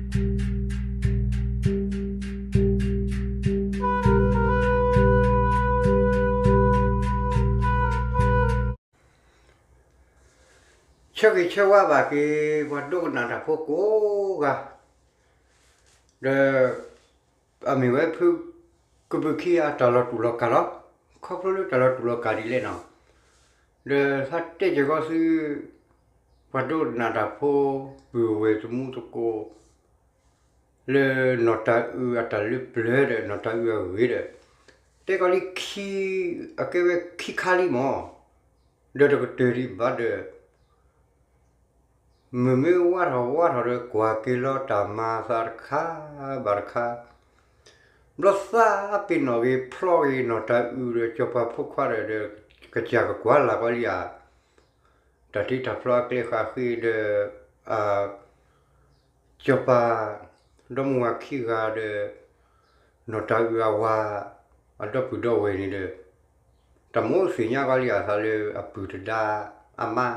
ဆၢဂ့ၤဆၢဝါဘၣ်က့ၤ ပှၤဒိကနၣ်တၢ်ဖိကိးဂၤ, ဒီး အမ့ၢ်ဝဲဖု ကဘုးခံဂၤတၢ်လီၤတူာ်လီၤကာ်လီၤ. ခီဖျိလၢတၢ်လီၤတူာ်လီၤကာ်ဒ်လဲၣ်နီၤ, ဒီးသးတဲစ့ၢ်ကီးသု ပှၤဒိကနၣ်တၢ်ဖိ ပုၢ်ဝဲၢ်တံၤသကိး လၢနီၢ်တၤအုးအတၢ်လၢပျၢၤဒီး နီၢ်တၤအုးအဂ့ၢ်ဒီး တဲကီးလံခံ, အကဲဝဲခံခါလံမၢ်, ဒီးတကတၢၢ်ဒံးဘၣ်ဒီး မုၢ်မ့ၢ်ဝါထီၣ်ဝါထီၣ်ဒီး ကွၢ်က့ၤလီၤတၢ်မၤအသးတခါဘၣ်တခါ, ဘျီသးပ့ၤနီၣ်ဂ့ၤဖျီဂ့ၤ နီၢ်တၤအုးဒီးစီၤပၤဖိခွါဒီး ကစၢ်ကကွၢ်လၢ်ကီးလံဧါ, တၢ်တ့တၢ်ဖျီအကျဲဃာ်ဃ့ဒီး အ စီၤပၤ ဒီမါဝၤခံဂၤဒီး နီၢ်တၤအုးအဝၤ အဒီပုၢ်ဒီဝဲၢ်န့ၣ်ဒီး တၢ်မိၣ်သ့ၣ်ညါကီးလံအသးလၢအပုၢ်တဒါအမါ,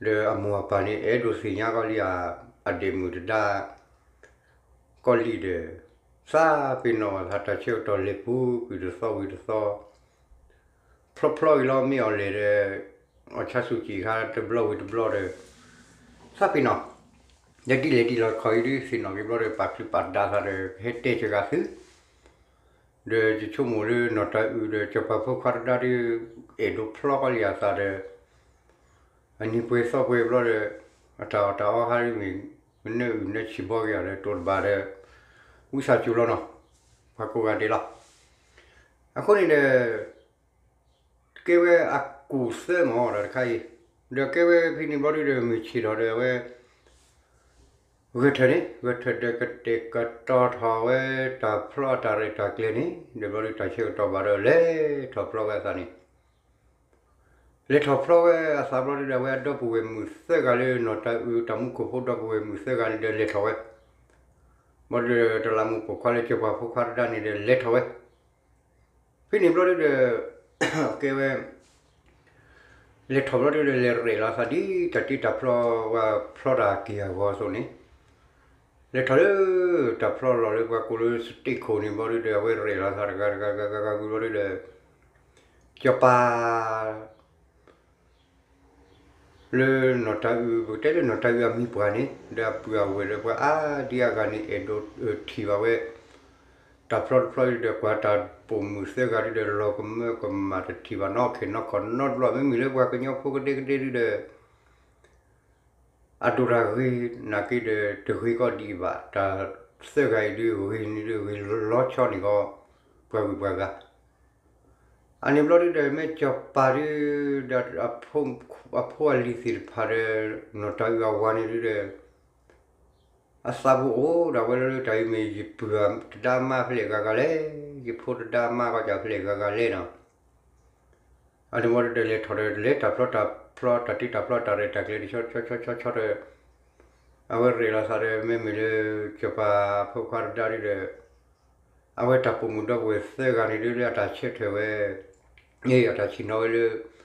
ဒီးအမိၢ်အပၢ်န့ၣ် အဲၣ်ဒိးသ့ၣ်ညါကီးလံအဒဲးမုၢ်တဒါ ကီးလံဒီး သးပ့ၤနီၣ်အသးတၢ်ဆၢကတီၢ်လဲၤပူၤကွံာ်တသီဝံၤတသီ ဖျီဖျီဂ့ၤလီၤ မ့ၢ်အီၤလဲၤဒီး အီၣ်ဆါစူၣ်စံၣ်ခါတဘျီဝံၤတဘျီဒီး သးပ့ၤနီၣ် ဒီးဒ်လဲၣ်ဒ်လဲၣ်တခီအံၤဒုး သ့ၣ်နီၣ်က့ၤဘျီဒီး ပာ်ချုးပာ်ဒါသးဒီး ကဟဲတဲစှၤဂၤသု ဒီးယဆိကမိၣ်လၢနီၢ်တၤအုးဒီးစီၤပၤဖိခွါတဒါဒုး အဲၣ်ဒိးဖျီကီးလံအသးဒီး အနံၤပှဲၤသီပှဲၤဘျီဒီး အတၢ်အီၣ်တၢ်အီဟါဒ်မ့ၢ် မနၢအုၣ်နၢဆံးဘီက့ၤအီၤဒီး တိၢ်တဘၣ်ဒီး ဝံသးစူၤလီၤနီၤ, ပှၤကိးဂၤဒဲးလီၤ. အဃိန့ၣ်ဒီး ကဲဝဲအကူၣ်သၢမၢ်ဒီးတခါအံၤ, ဒီးကဲဝဲဖဲန့ၣ်ဘျီဒုဒီး မုၢ်ဆ့ၣ်ထီၣ်ဒီးအဝဲ ဂဲၤထၢၣ်န့ၣ် ဂဲၤထၢၣ်ဒီးကတဲာ်ကတီၤထီၣ်ဝဲတၢ်ဖျီအတၢ်ရဲၣ်တၢ်ကျဲၤန့ၣ် ဒီးဘျီဒုတၢ်ဆၢကတီၢ်ဘၣ်ဒီး လဲၤထီၣ်ဖျီဝဲအသးန့ၣ် လဲၤထီၣ်ဖျီဝဲအသးဘျီဒုဒီး အဝဲအဒီပုၢ်ဝဲၢ်မုၣ်သၢဂၤလၢနီၢ်တၤအုးတၢ်မူခိၣ်ဖိဒီပုၢ်ဝဲၢ်မုၣ်သၢဂၤန့ၣ်ဒီးလဲၤထီၣ်ဝဲ, ဘျီဒုဒီးတလးမူးပိာ်ခွါလၢစီၤပၤဖိခွါတဒါန့ၣ်ဒီးလဲၤထီၣ်ဝဲ ဖဲန့ၣ်ဘျီဒုဒီး ကဲဝဲ လဲၤထီၣ်ဘျီဒုဒီး လဲၤရဲၣ်လီၤသးဒ်တၢ်တ့တၢ်ဖျီဝဲဖျီတၢ်က့ၤအဂီၢ်အသိးန့ၣ်, လဲၤထီၣ်လၢတၢ်ဖျီလီၢ်လၢပှၤကိးလၢ စတ့ခိၣ်န့ၣ်ဘျီဒုဒီး အဝဲရဲၣ်လီၤသးတဂၤတဂၤတဂၤတဂၤဝံၤဘျီဒုဒီး စီၤပၤ လၢနီၢ်တၤအုး ပကတဲလၢနီၢ်တၤအုးအမံၤပှၢ်န့ၣ် ဒီးအပုၢ်အဝဲၢ်ဒီးပှၤအါဒံအါဂၤန့ၣ် အဲၣ်ဒိးထံၣ်ဘၣ်ဝဲ တၢ်ဖျီတဖျီအံၤဒီး ကွၢ်တၢ်ပိာ်မုၣ်သၢဂၤဒုဒီး လီၤကမၢကမၣ်တထံၣ်ဘၣ်နီၢ်ခဲနီၢ်ခီၣ်နီတဘျီ မ့မ့ၢ်လၢပှၤကညီဖိကဒဲကဒဲဒုဒီး အဒိၣ်တၢ်ဂ့ၤနာ်က့ဒီး တဂ့ၤကီးဒံးဘၣ် တၢ်သၢဂၤအံၤဒု ဂ့ၤန့ၣ်ဒု ဂ့ၤလီၤဆီန့ၣ်ကီး ပှၤဂုၤပှၤဂၤ အန့ၣ်ဘျီဒုဒီး မ့ၢ်စီၤပၤဒု ဒီး အဖိအလံၤသ့ၣ်တဖၣ်ဒီး နီၢ်တၤအုးအဝၤန့ၣ်ဒုဒီး အသးပူၤအိၣ်ဒၣ်ဝဲလၢ တၢ်အံၤမ့ၢ်ယပုၢ်တဒါမါဖဲလဲၣ်ဂၤဂၤလဲၣ်, ယဖိတဒါမါကီးကၢ်ဖဲလဲၣ်ဂၤဂၤလဲၣ်နီၤ. အန့ၣ်ဘျီဒုဒီး လဲၤထီၣ်ဒီး လဲၤတၢ်ဖျီတၢ်ဖျီ တၢ်တ့တၢ်ဖျီတၢ်ရဲၣ်တၢ်ကျဲၤ တဆီဆီဆီဆီဒီး အဝဲရဲၣ်လီၤသးဒီး မ့မ့ၢ်လၢ စီၤပၤဖိခွါတဒါဒုဒီး အဝဲတၢ်ပိာ်မုၣ်ဒီပုၢ်ဝဲၢ်သၢဂၤန့ၣ်ဒုလၢအတၢ်ဆၢထၢၣ်ဝဲ အတၢ်ဆ့ၣ်နီၤဝဲလၢ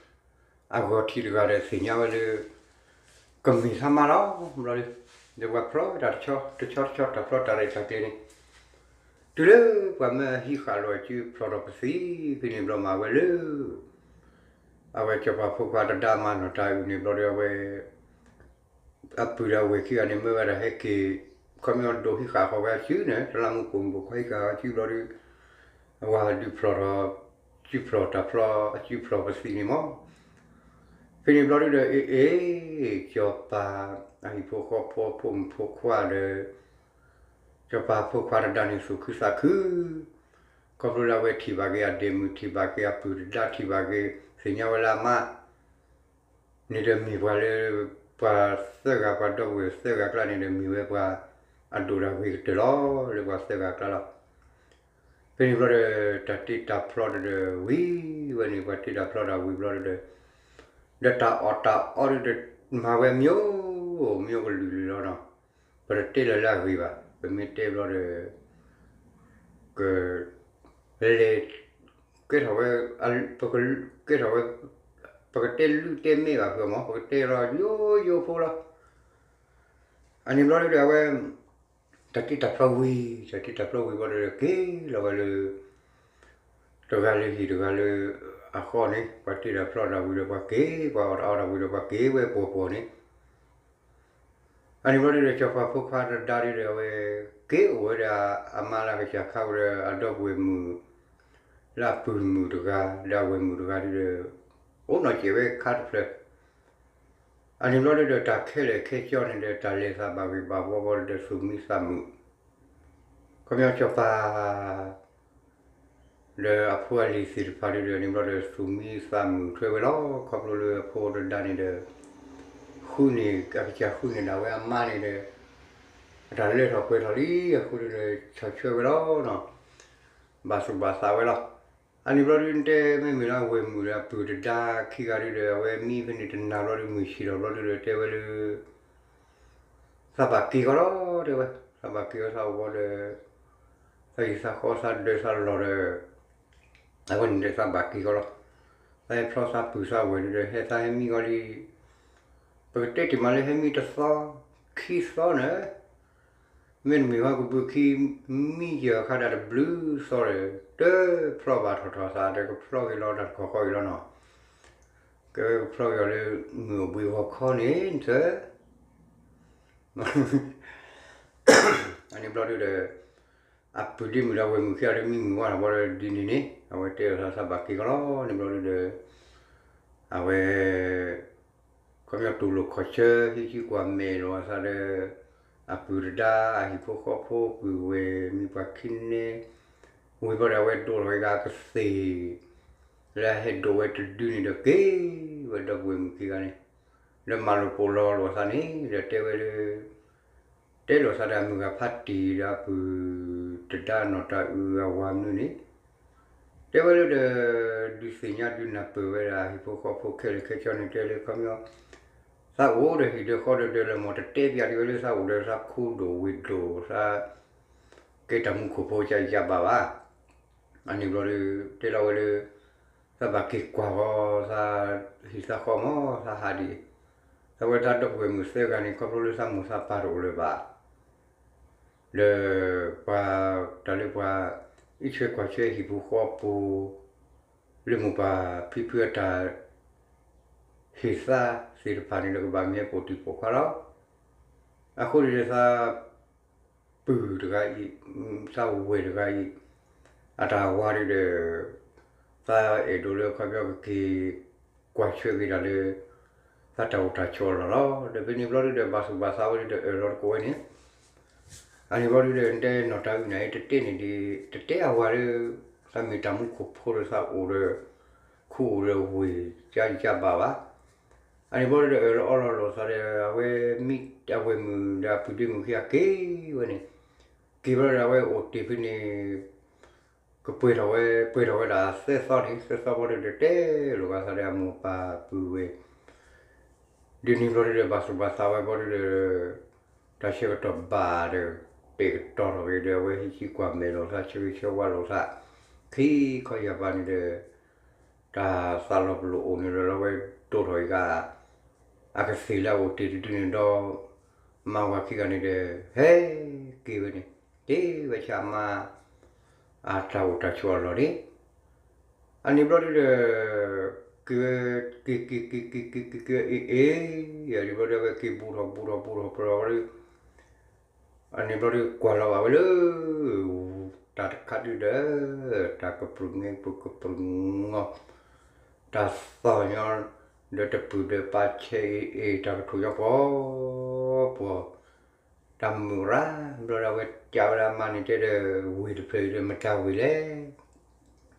အဂီၢ်ထံးတဂၤဒီးသ့ၣ်ညါဝဲလၢ ကမ့ၢ်သးမါလီၤ ဘျီဒု ဒီးပှၤဖျီတၢ်တဆီတဆီတဆီ တၢ်ဖျီတၢ်ရဲၣ်တၢ်ကျဲၤန့ၣ် တုၤလၢပှၤမၢအဟံးဃာ်လီၤစုဖျီထီၣ်ပသံဖဲန့ၣ်ဘျီမးဝဲလၢ အဝဲစီၤပၤဖိခွါတဒါမါနီၢ်တၤအုးန့ၣ်ဘျီဒု အဝဲ အပုၢ်ဒီးအဝဲၢ်ခံဂၤန့ၣ် မၢဝဲဒၣ်ဟဲက့ၤ ခီမ့ၢ်အဒိးဟံးဃာ်ဃီၤဝဲအစုန့ၣ် တလးမူးပိာ်မုၣ်ပိာ်ခွါဟံးဃာ်အစုဘျီဒု အဝဲဒုးဖျီထီၣ် စုဖျီတၢ်ဖျီ အစုဖျီပသံန့ၣ်မး ဖဲန့ၣ်ဘျီဒုဒီး အ့ၣ်အ့ၣ် စီၤပၤ အဟံၣ်ဖိဃီဖိ ဖိမုၣ်ဖိခွါဒီး စီၤပၤဖိခွါတဒါန့ၣ် သူၣ်ခုသးခု ခီဖျိလၢအဝဲထံၣ်ဘၣ်က့ၤအဒဲးမုၣ် ထံၣ်ဘၣ်က့ၤအပုၢ်တဒါ ထံၣ်ဘၣ်က့ၤ သ့ၣ်ညါဝဲလၢအမါ န့ၣ်ဒီးမ့ၢ်ပှၤလၢ ပှၤသၢဂၤ ပှၤဒီပုၢ်ဝဲၢ်သၢဂၤအကျါန့ၣ်ဒီး မ့ၢ်ဝဲပှၤအဒိၣ်တၢ်ဂ့ၤကတၢၢ်လီၤ လၢပှၤသၢဂၤအကျါလီၤ. ဖဲန့ၣ်ဘျီဒီး တၢ်တ့တၢ်ဖျီဒီး ဝံၤဝဲန့ၣ် ပှၤတ့တၢ်ဖျီတၢ်ဝံၤဘျီဒီး ဒီးတၢ်အီၣ်တၢ်အီဒုဒီး မၤဝဲမ့ၢ် မ့ၢ်ကလုာ်လုာ်လီၤနီၤ. ပတတဲလၢၤလၢအဂ့ၤဘၣ် ပမ့ၢ်တဲဘျီဒီး က လဲၤ ကဲထီၣ်ဝဲ ပက ကဲထီၣ်ဝဲ ပကတဲလုၢ်တဲမ့ၢ်ဘၣ်ဖုးမး ပကတဲလီၤယိယိဖိလီၤ. အန့ၣ်ဘျီဒုဒီး အဝဲ တၢ်တ့တၢ်ဖျီဝံၤ, တၢ်တ့တၢ်ဖျီဝံၤဘၣ်ဒီး က့ၤလီၤဝဲလၢ တဂၤလၢဟံၣ်တဂၤလၢအဃီန့ၣ်, ပှၤတ့တၢ်ဖျီတၢ်ဝံၤဒီးပှၤက့ၤ, ပှၤအီၣ်တၢ်အီတၢ်ဝံၤဒီးပှၤက့ၤဝဲပှီၢ်ပှီၢ်န့ၣ်, အန့ၣ်ဘျီဒုဒီး စီၤပၤဖိခွါတဒါဒုဒီး အဝဲက့ၤအိၣ်ဝဲဒီးအမါလၢအကစၢ်ခါဝဲဒီးအဒီပုၢ်ဝဲၢ်မုၣ် လၢအပုၢ်မုၣ်တဂၤ ဒီးအဝဲၢ်မုၣ်တဂၤဒုဒီး အိၣ်နီၢ်စဲးဝဲခါတဖျၢၣ် အန့ၣ်ဘျီဒုဒီး တၢ်ခဲလၢာ်ခဲဆ့န့ၣ်ဒီး တၢ်လဲၤသးဘၣ်ဂ့ၤဘၣ်ဝီဘျီဒုဒီး သူၣ်မံသးမုာ်, ခီပညီစီၤပၤ ဒီးအဖိအလံၤသ့ၣ်တဖၣ်ဒုဒီး န့ၣ်ဘျီဒီး သူၣ်မံသးမုာ်ထွဲဝဲလီၤ. ခီဖျိလၢအဖိတဒါန့ၣ်ဒီး ဃုန့ၢ် အကစၢ်ဃုန့ၢ်ဒၣ်ဝဲအမါန့ၣ်ဒီး အတၢ်လၢထီၣ်ပှဲၤထီၣ်လံအဃိဒုဒီး ဆီၣ်ထွဲဝဲလီၤနီၤ, ဘၣ်သူၣ်ဘၣ်သးဝဲလီၤ. အန့ၣ်ဘျီဒုတဲမ့မ့ၢ်လၢအဝဲၢ်မုၣ်ဒီးအပုၢ်တဒါခံဂၤဒုဒီး အဝဲမံဖဲန့ၣ်တနၤဘျီဒု မုၢ်ဆ့ၣ်ထီၣ်ဘျီဒုဒီး တဲဝဲလၢ သးဘၣ်က့ၤကီလီၤ တဲဝဲ, သးဘၣ်က့ၤကီသးအိၣ်ဘျီဒီး သးဟံၣ်သးဃီသးဒၢးသးလီၢ်ဒီး အဝဲန့ၣ်ဒီးသးဘၣ်က့ၤကီလီၤ. သးဟဲဖျီသးပုၢ်သးဝဲၢ်ဒုဒီး ဟဲသးဟဲမံကီလံ ပကတဲတ့ၢ်မးလၢဟဲမံတသီ ခံသီန့ၣ် မ့တမ့ၢ်ဟီကဘုးခံ မံယၢ်ခါဒၣ်တဘျုးသီဒီး တဖျီဘၣ်ထီၣ်ထီၣ်သးဒီးကဖျီက့ၤလီၤတၢ်တခီဃီအံၤလီၤနီၤ. ကဲဝဲကဖျီက့ၤအီၤလၢ မုၢ်အိၣ်ဘှံးဂီၤခီန့ၣ် အန့ၣ်ဘျီဒုဒီး အပုၢ်ဒ့မုၣ်ဒီးဝဲၢ်မုၣ်ခံဂၤဒီးမံမုၢ်ဝါထီၣ်ဘျီဒီးဒ်န့ၣ်န့ၣ် အဝဲတဲလီၤသးသးဘၣ်က့ၤကီလီၤ. န့ၣ်ဘျီဒုဒီး အဝဲ ခီပညီတူၢ်လိာ်ခီၣ်ဆၢ ဟံးစုကွၢ်မဲာ်လိာ်အသးဒီး အပုၢ်တဒါ အဟံၣ်ဖိဃီဖိ ပုၢ်ဝဲၢ်မံပှၤခံန့ၣ် ဝံၤဘျီဒီးအဝဲဒိးထီၣ်အံၤဂၤကသ့ၣ် လၢအဟဲဒိးဝဲတဒုန့ၣ်ဒီးက့ၤဝဲဒီပုၢ်ဝဲၢ်မုၣ်ခံဂၤန့ၣ် ဒီးမၤလိာ်ပိာ်လီၤလိာ်အသးန့ၣ် ဒီးတဲဝဲလၢ တဲလိာ်သးဒီးအမုၢ်ဂၤဖးတံၢ်ဒီးအပုၢ်တဒါနီၢ်တၤအုးအဝၤမနုၤန့ၣ် တဲဝဲလၢဒီး ဒုးသ့ၣ်ညါဒုးနၢ်ပၢၢ်ဝဲဒၣ်ဟံၣ်ဖိဃီဖိခဲလၢာ်ခဲဆ့န့ၣ် တဲလၢခီပညီ သးအိၣ်ဒီးဟံၣ်ဒီးဃီဒီးဒီးလၢမ့ၢ်တတဲပျးဒံးဝဲလၢသးအိၣ်ဒီးသးခူဒိၣ်ဝ့ၢ်ဒိၣ် သးကဲတၢ်မူခိၣ်ဖိကယၢ်ဘၣ်ဘၣ်. အန့ၣ်ဘျီဒု တဲလီၤဝဲလၢ သးဘၣ်က့ၤကွၢ်ဃီ သးဟံၣ်သးဃီမ့ၢ်သးဟးဒံး သးဝဲသးဒီပုၢ်ဝဲၢ်မုၣ်သၢဂၤန့ၣ် ခီဖျိလၢသးမိၢ်သးပၢ်တအိၣ်လၢၤဘၣ် ဒီးပှၤတၢ်လၢပှၤ အံးထွဲကွၢ်ထွဲဟံၣ်ဖိဃီဖိ လၢမိၢ်ပၢ်ဖံဖုအတၢ် ဟ့ၣ်သးသ့ၣ်တဖၣ်န့ၣ်ဒီးကဘၣ်မ့ၢ်ပိာ်တံၢ်ပိာ်ခွါလီၤ. အဃိန့ၣ်ဒီးသး ပုၢ်တဂၤအံၤ သးဝဲၢ်တဂၤအံၤ အတၢ်ဝၤဒုဒီး သးအဲၣ်ဒိးလၢခီပညီကက့ၤ ကွၢ်ထွဲက့ၤတၢ်လၢ သးတၢ်အိၣ်တၢ်ဆိးအလီၢ်လီၤ. ဒီးဖဲန့ၣ်ဘျီဒုဒီး ဘၣ်သူၣ်ဘၣ်သးဝဲဒုဒီးအၢၣ်လီၤတကိးဝဲန့ၣ် အန့ၣ်ဘျီဒုဒီး တဲနီၢ်တၤအုးန့ၣ် တတဲန့ၣ်ဒ် တတဲအဝၤလၢ သးမ့ၢ်တၢ်မူခိၣ်ဖိဒီးသးအိၣ်ဒီး ခူအိၣ်ဒီးဝ့ၢ်ကယၢ်ဘၣ်ဘၣ်. အန့ၣ်ဘျီဒုဒီးအၢၣ်လီၤအီလီၤလိာ်သးဒီး အဝဲမံအဝဲၢ်မုၣ်ဒီးအပုၢ်ဒ့မုၣ်ခံဂၤက့ၤဝဲန့ၣ် က့ၤဘျီဒီးအဝဲအိၣ်တ့ၢ်ဖဲန့ၣ် ကပှဲၤထီၣ်ဝဲ ပှဲၤထီၣ်ဝဲဒၣ်သၢသီန့ၣ် သၢသီဘျီဒုဒီးတဲလိာ်က့ၤသးဒီးအမိၢ်ပၢ်ပုၢ်ဝဲၢ် ဒ်န့ၣ်ဘျီဒုဒီး ဘၣ်သူၣ်ဘၣ်သးဝဲဘျီဒုဒီး တၢ်ဆၢကတီၢ်ဘၣ်ဒီး ပဲာ်ကတီၤထီၣ်က့ၤဒီး အဝဲဟံးစုကွၢ်မဲာ်လိာ်သး ဆၢဂ့ၤဆၢဝါလိာ်သး ခံခီယၢ်ပၤန့ၣ်ဒီး တၢ်သးလီၤပလိာ်အိၣ်န့ၣ်ဒီး အဝဲဒိးထီၣ်အံၤဂၤ အကသ့ၣ်လၢအအိၣ်တ့ၢ်တဒုန့ၣ်ဒီး မါဝၤခံဂၤန့ၣ်ဒီး ဟဲက့ၤဝဲန့ၣ် က့ၤဝဲဆူအမါ အတၢ်အိၣ်တၢ်ဆိးအလီၢ်န့ၣ် အန့ၣ်ဘျီဒုဒီး က့ၤဝဲ က့ၤ က့ၤ က့ၤ က့ၤ က့ၤ က့ၤ က့ၤ အ့ၣ် အ့ၣ် အန့ၣ်ဘျီဒု အဝဲက့ၤဘူးထီၣ်ဘူးထီၣ်ဘူးထီၣ်ဘူးထီၣ်ဝဲဒု အန့ၣ်ဘျီဒု ကွၢ်လီၤဘၣ်ဝဲလၢ တၢ်တခါဒုဒီး တၢ်ကပြုၢ်ငဲကပြုၢ်ကပြုၢ်ငီ တၢ်သီၣ်ညီ ဒီးတပုၢ်ဒီးပာ်ဆဲးအ့ၣ်အ့ၣ် တၢ်ကထိၣ်ညီပှီၤပှီၤ တၢ်မုၢ်ရၣ် ဘျီဒီးအဝဲကးဝဲဒၣ်မါန့ၣ်တဲဒီး ဝ့ၢ်တဖျၢၣ်အံၤဒီးမတၤဝ့ၢ်လဲၣ်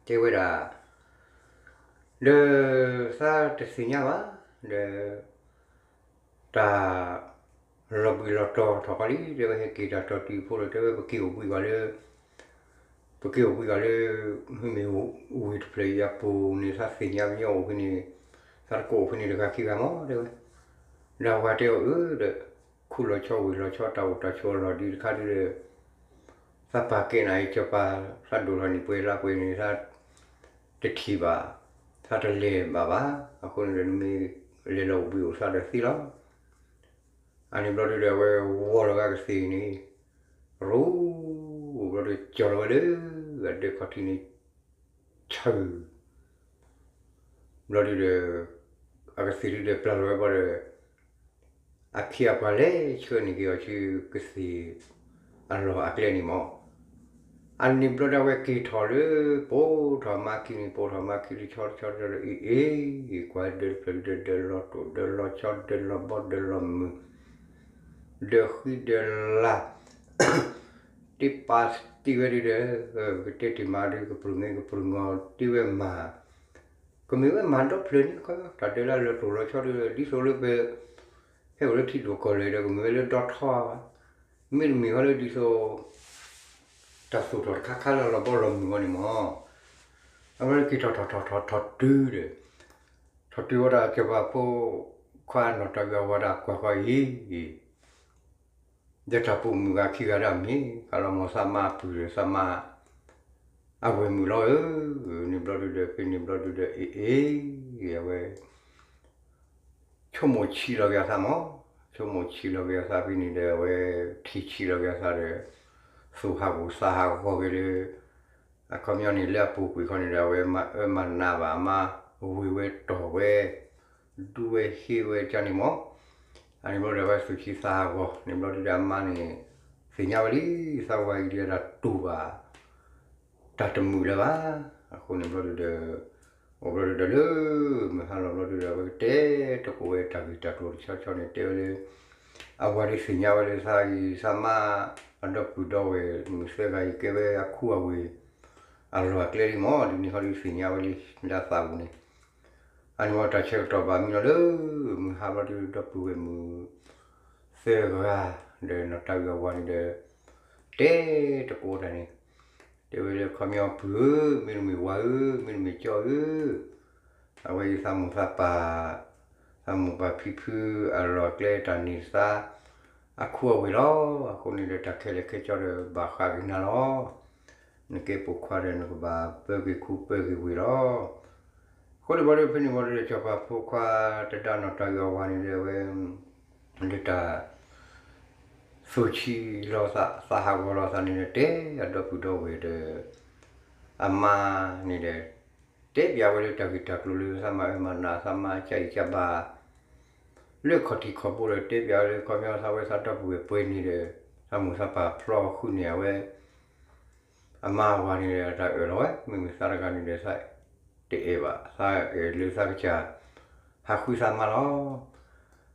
တဲဝဲဒၣ် ဒီးသးတသ့ၣ်ညါဘၣ် ဒီး တၢ် လီၤဘှံးလီၤတီၤထီၣ်ဃီလံ တဲဝဲ ဟဲက့ၤတၢ်တီၤတုၤဖိဒီး တဲဝဲ ပက့ၤအိၣ်ဘှံးဂီၤလၢ ပက့ၤအိၣ်ဘှံးဂီၤလၢ မ့မ့ၢ်ဝ့ၢ်တဖျၢၣ်အံၤအပူၤန့ၣ် သးသ့ၣ်ညါပညီအိၣ်ဖဲန့ၣ် သးတကိးအိၣ်ဖဲန့ၣ်တဂၤခံဂၤမး တဲဝဲ ဒီးအဝၤတဲအီၤအၢ ဒီး ခူလီၤဆီဝ့ၢ်လီၤဆီ တၢ်အိၣ်တၢ်ဆိးအလီၢ်ဒ်တခါဒုဒီး သးပာ်ကဲနၤအံၤ စီၤပၤ သးဒိၣ်ထီၣ်နံၣ်ပှဲၤလါပှဲၤန့ၣ် သးတထံၣ်ဘၣ် သးတလဲၤဘၣ်ဘၣ် အဃိန့ၣ်ဒီး နမ့ၢ်လဲၤလီၤအိၣ်ဘှံးအိၣ်သါဒီးသ့လီၤ. အန့ၣ်ဘျီဒုဒီး အဝဲဝီၤလီၤဂာ်ကသ့ၣ်န့ၣ် ရူ, ဘျီဒီးကၠီၤလီၤဝဲလၢ အဒၢးခီၣ်ထံးန့ၣ် ဆၢ ဘျီဒုဒီး အကသ့ၣ်ဒုဒီး ပျၢ်လီၤဝဲဘျီဒီး အခ့အပှၤလဲၤဆှၢန့ၢ်က့ၤအီၤဆူကသ့ၣ်အလီၢ်အကျဲန့ၣ်မး. အန့ၣ်ဘျီဒီး အဝဲက့ၤထီၣ်လၢ ပိာ်ထီၣ်မါခံန့ၣ် ပိာ်ထီၣ်မါခံတဆီတဆီတဆီဒီး အ့ၣ်အ့ၣ် ကွၢ်ဒၢးတဖျၢၣ်ဒုဒီး ဒၢးလီၤတိၢ် ဒၢးလီၤဆီ ဒၢးလီၤဘီ ဒၢးလီၤမုၢ် ဒၢးဃံဒၢးလၤ တ့ပာ်တ့ၢ်ဝဲဒုဒီး ကတဲတ့ၢ်မးဒု ကပြုၢ်န့ၢ်ကပြုၢ်န့ၢ်တ့ၢ်ဝဲမး, ကမ့ၢ်ဝဲမးဒီဖျၢၣ်န့ၣ် ခီ တၢ်ဒၢးလၢလီၤတိၢ်လီၤဆီဒု ဒ်သိးလၢပ ဟဲအိၣ်လၢထံဒိၣ်ကီၢ်လဲၢ်ဒီး ကမ့ၢ်ဝဲလၢဒီထီဧါ, မ့တမ့ၢ်ဟီလၢဒ်သိး တၢ်သူၣ်ထီၣ်တခါခါလၢလီၤဘီလီၤမုၢ်အဂီၢ်န့ၣ်မး. အဝဲက့ၤထီၣ်ထီၣ်ထီၣ်ထီၣ်ထီၣ်တုၤဒီး ထီၣ်တုၤဝဲဒၣ်စီၤပၤဖိခွါနီၢ်တၤအုးအဝၤဒီးကွၢ်ဃီအံၤ ဒီးတၢ်ပိာ်မုၣ်ဂၤခံဂၤဒၣ်မ့ၢ် ကလီၤမီၤသးမါအပုၢ်ဒီးသးမါ အဝဲၢ်မုၣ်လီၤဧၢ, န့ၣ်ဘျီဒုဒီး ဖဲန့ၣ်ဘျီဒုဒီး အ့ၣ်အ့ၣ် အဝဲ ဆိကမိၣ်ဆံးလီၤက့ၤအသးမး, ဆိကမိၣ်ဆံးလီၤက့ၤအသးဖဲန့ၣ်ဒီး အဝဲထံၣ်ဆံးလီၤက့ၤအသးဒီး သူၣ်ဟးဂူာ်သးဟးဂီၤက့ၤလၢ အခီပညီန့ၣ်လၢအပူၤကွံာ်ခီန့ၣ်ဒီး အဝဲမၤအၢမၤနးဘၣ်အမါ, ဝ့ၢ်ဝဲတီၢ်ဝဲ, ဒူဝဲဟ့ဝဲကန့ၣ်မး. အန့ၣ်ဘျီဒီး အဝဲသူၣ်ဆံးသးဟးဂီၤန့ၣ်ဘျီဒုဒီး အမါန့ၣ် သ့ၣ်ညါဝဲလံ သးဝၤအံၤဒုးတၢ်တူၢ်ဘၣ် တၢ်တမုာ်လၢၤဘၣ်. အဃိန့ၣ်ဘျီဒုဒီး အိၣ်ဘျီဒုဒီးလၢ မုၢ်ဟါလီၤဘျီဒုဒီး အဝဲကတဲတကိးဝဲတၢ်ဂ့ၢ်တၢ်ကျိၤတဆီဆီန့ၣ် တဲဝဲလၢ အဝၤဒုးသ့ၣ်ညါဝဲလၢသးအံၤ သးမါ အဒီပုၢ်ဒီဝဲၢ်မုၣ်သၢဂၤအံၤ ကဲဝဲအခူအဝ့ၢ် အလီၢ်အကျဲလံမး, ဒ်န့ၣ်ဟီဒုးသ့ၣ်ညါဝဲလံ လၢအသးပူၤန့ၣ်. အန့ၣ်ဝဲတၢ်ဆၢကတီၢ်ဘၣ်မံလီၤလၢ မုၢ်ဟါဘျီဒုဒီပုၢ်ဝဲၢ်မုၣ်သၢဂၤ ဒီးနီၢ်တၤအုးအဝၤန့ၣ်ဒီး တဲတကိးတၢ်န့ၣ် တဲဝဲလၢ ခီပညီပုၢ်ဧၢ, မ့တမ့ၢ်ဝၤဧၢ, မ့တမ့ၢ်ကၠီဧၢ, အဝဲအံၤသးမိၢ်သးပၢ်, သးမိၢ်ပၢ်ဖံဖုအလီၢ်အကျဲတၢ်န့ၢ်သါ အခူအဝ့ၢ်လီၤ. အဃိန့ၣ်ဒီး တၢ်ခဲလၢာ်ခဲဆ့ဒီး ဘၣ်ဃးက့ၤနၤလီၤ. နကဲပိာ်ခွါဒီး နကဘၣ်ပၢက့ၤခူပၢက့ၤဝ့ၢ်လီၤ. အဃိန့ၣ်ဘျီဒု ဖဲန့ၣ်ဘျီဒုဒီး စီၤပၤဖိခွါတဒါနီၢ်တၤအုးအဝၤန့ၣ်ဒီး အဝဲ လၢတၢ် သူၣ်ဆံးလီၤသး သးဟးဂီၤလီၤသးန့ၣ်ဒီး တဲအဒီပုၢ်ဒီဝဲၢ်ဒီး အမါန့ၣ်ဒီး တဲပျးဝဲလၢတၢ်ဂ့ၢ်တၢ်ကျိၤလၢ သးမၤအၢမၤနး သးမါကအံၣ်ကဘါ လၢခီၣ်ထံးခီၣ်ဘိဒီး တဲပျးဝဲလၢ ခီပညီသးဝဲသးဒီပုၢ်ဝဲၢ်ပှဲၤန့ၣ်ဒီး သးမိၢ်သးပၢ်ဖျီဃုာ်န့ၢ်အဝဲ အမါအဝၤန့ၣ်ဒီး တၢ်အၢၣ်လီၤဝဲ မ့မ့ၢ်သးတဂၤန့ၣ်ဒီး သးတအဲၣ်ဘၣ် သးအဲၣ်လၢသးကစၢ် ဟးဃုသးမါလီၤ.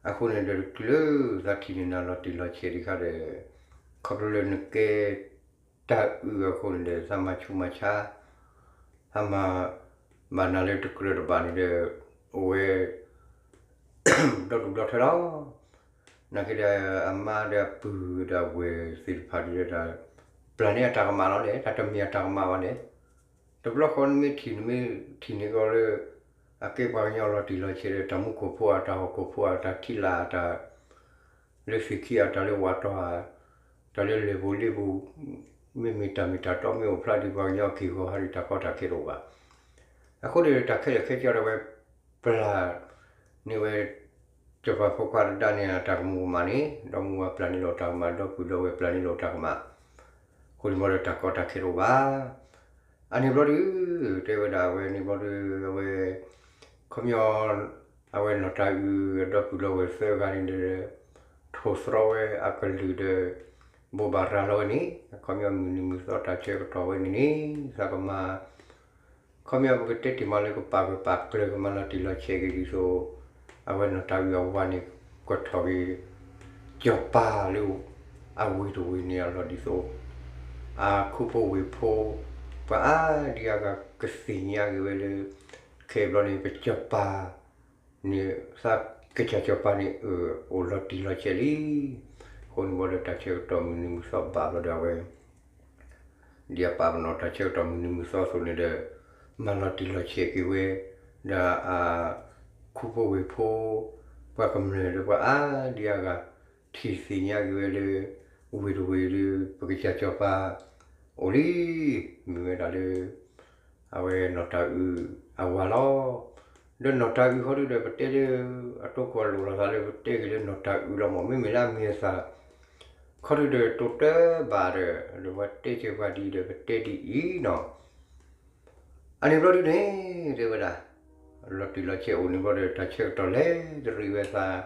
အဃိန့ၣ်ဒီး တချုးသးထံၣ်န့ၢ်နၤလီၤတံၢ်လီၤဆဲးဒံးခါဒီး ခီဖျိလၢနကဲ တၤအုးအဃိန့ၣ်ဒီး သးမၤဆူးမၤဆါ သးမၤဘၣ်နၤလၢတကြၢးတဘၣ်န့ၣ်ဒီး အိၣ်ဝဲ ဒီဒူၣ်ဒီထၢလီၤ. နာ်က့ဒီး အမါဒီးအပုၢ်ဒီးအဝဲၢ်သ့ၣ်တဖၣ်ဒီး ပျၢ်န့ၢ်အတၢ်ကမၣ်လီၤလဲၣ်, တၢ်တမ့ၢ်အတၢ်ကမၣ်ဘၣ်လဲၣ်. တဘျီဃီနမ့ၢ်ထံၣ် နမ့ၢ်ထံၣ်န့ၢ်ကီးလၢ အကဲပှၤကညီလီၤတံၢ်လီၤဆဲးဒီး တၢ်မူခိၣ်ဖိဧါ, တၢ်ဟီၣ်ခိၣ်ဖိဧါ, တၢ်ထံလာ်ဧါ, တၢ်လၢသ့ၣ်ခံဧါ, တၢ်လၢဝးတီၤဧါ, တၢ်လၢလၢၢ်ပူၤလ့ပူၤ, မ့မ့ၢ်တၢ်မ့ၢ်တၢ်တီမ့ၢ်အိၣ်ဖျါဒံးပှၤကညီအက့ၢ်အဂီၤဟီဒီး တၢ်ကီတၢ်ခဲတအိၣ်ဘၣ်. အဃိန့ၣ်ဒီး တၢ်ခဲလၢာ်ခဲဆ့ဒီး အဝဲပျၢ်န့ၢ်ဝဲ စီၤပၤဖိခွါတဒါန့ၣ် အတၢ်ကမူၤကမၣ်န့ၣ် ဒီမါဝၤပျၢ်န့ၢ်လီၤတၢ်ကမၣ်, ဒီပုၢ်ဒီဝဲၢ်ပျၢ်န့ၢ်လီၤတၢ်ကမၣ်, အဃိန့ၣ်ဘျီဒီး တၢ်ကီတၢ်ခဲတအိၣ်ဘၣ်. အန့ၣ်ဘျီဒု တဲဝဲဒၣ်အဝဲန့ၣ်ဘျီဒု အဝဲ ခီပညီ အဝဲနီၢ်တၤအုးအဒီပုၢ်ဒီဝဲၢ်သၢဂၤန့ၣ်ဒီး ထိၣ်သတြီဝဲအကလုၢ်ဒီး ဘိးဘၣ်ရၤလီၤဝဲန့ၣ် အခီပညီမုၢ်နံၤမုၢ်သီတၢ်ဆၢကတီၢ်ဝဲန့ၣ်န့ၣ် သးကမၤ ခီပညီပကတဲတ့ၢ်မးလၢကပာ်ဂၢၢ်ပာ်ကျၢၤ ကမၤလီၤတံၢ်လီၤဆဲးက့ၤဒ်သိး အဝဲနီၢ်တၤအုးအဝၤန့ၣ် ကွၢ်ထီၣ်က့ၤ စီၤပၤလၢ အဝ့ၢ်တဝ့ၢ်န့ၣ်အလီၢ်ဒ်သိး အခူဖိဝ့ၢ်ဖိ ပှၤအါဒံအါဂၤကသ့ၣ်ညါက့ၤဝဲလၢ ခဲအံၤဘျီန့ၣ် ပစီၤပၤ န့ၣ် သးကစၢ်စီၤပၤန့ၣ် အၢၣ် အိၣ်လီၤတံၢ်လီၤဆဲးလံ. အဃိန့ၣ်ဘျီဒီး တၢ်ဆၢကတီၢ်မုၢ်နံၤမုၢ်သီဘၣ်ဘျီဒီး အဝဲ ဒ်အပာ်ပနီၣ်တၢ်ဆၢကတီၢ်မုၢ်နံၤမုၢ်သီအသိးန့ၣ်ဒီး မၤလီၤတံၢ်လီၤဆဲးက့ၤဝဲ ဒီးအ ခူဖိဝ့ၢ်ဖိ ပှၤကမျၢၢ်ဒီးပှၤအါဒံအါဂၤ ထံၣ်သ့ၣ်ညါက့ၤဝဲလၢ ဝ့ၢ်တဝ့ၢ်ဒီး ပကစၢ်စီၤပၤအိၣ်လံ မ့ၢ်ဝဲဒၣ်လၢ အဝဲနီၢ်တၤအုးအဝၤလီၤ. ဒီးနီၢ်တၤအုးဃီဒုဒီး ပတဲလၢ အတိခိၣ်အလိၣ်လိာ်သးလၢ ပတဲက့ၤလၢနီၢ်တၤအုးလီၤမး မ့မ့ၢ်လၢအမ့ၢ်အသၣ် ခီဒုဒီးတိၤတၢဘၣ်ဒီး ဒီးပှၤတဲစၢၤပှၤဒ်အံၤဒီး ပတဲဒ်အံၤနီၤ. အန့ၣ်ဘျီဒုန့ၣ် တဲဝဲဒၣ် လီၤတံၢ်လီၤဆဲးအိၣ်န့ၣ်ဘျီဒီး တၢ်ဆၢကတီၢ်လဲၤတရံးဝဲသး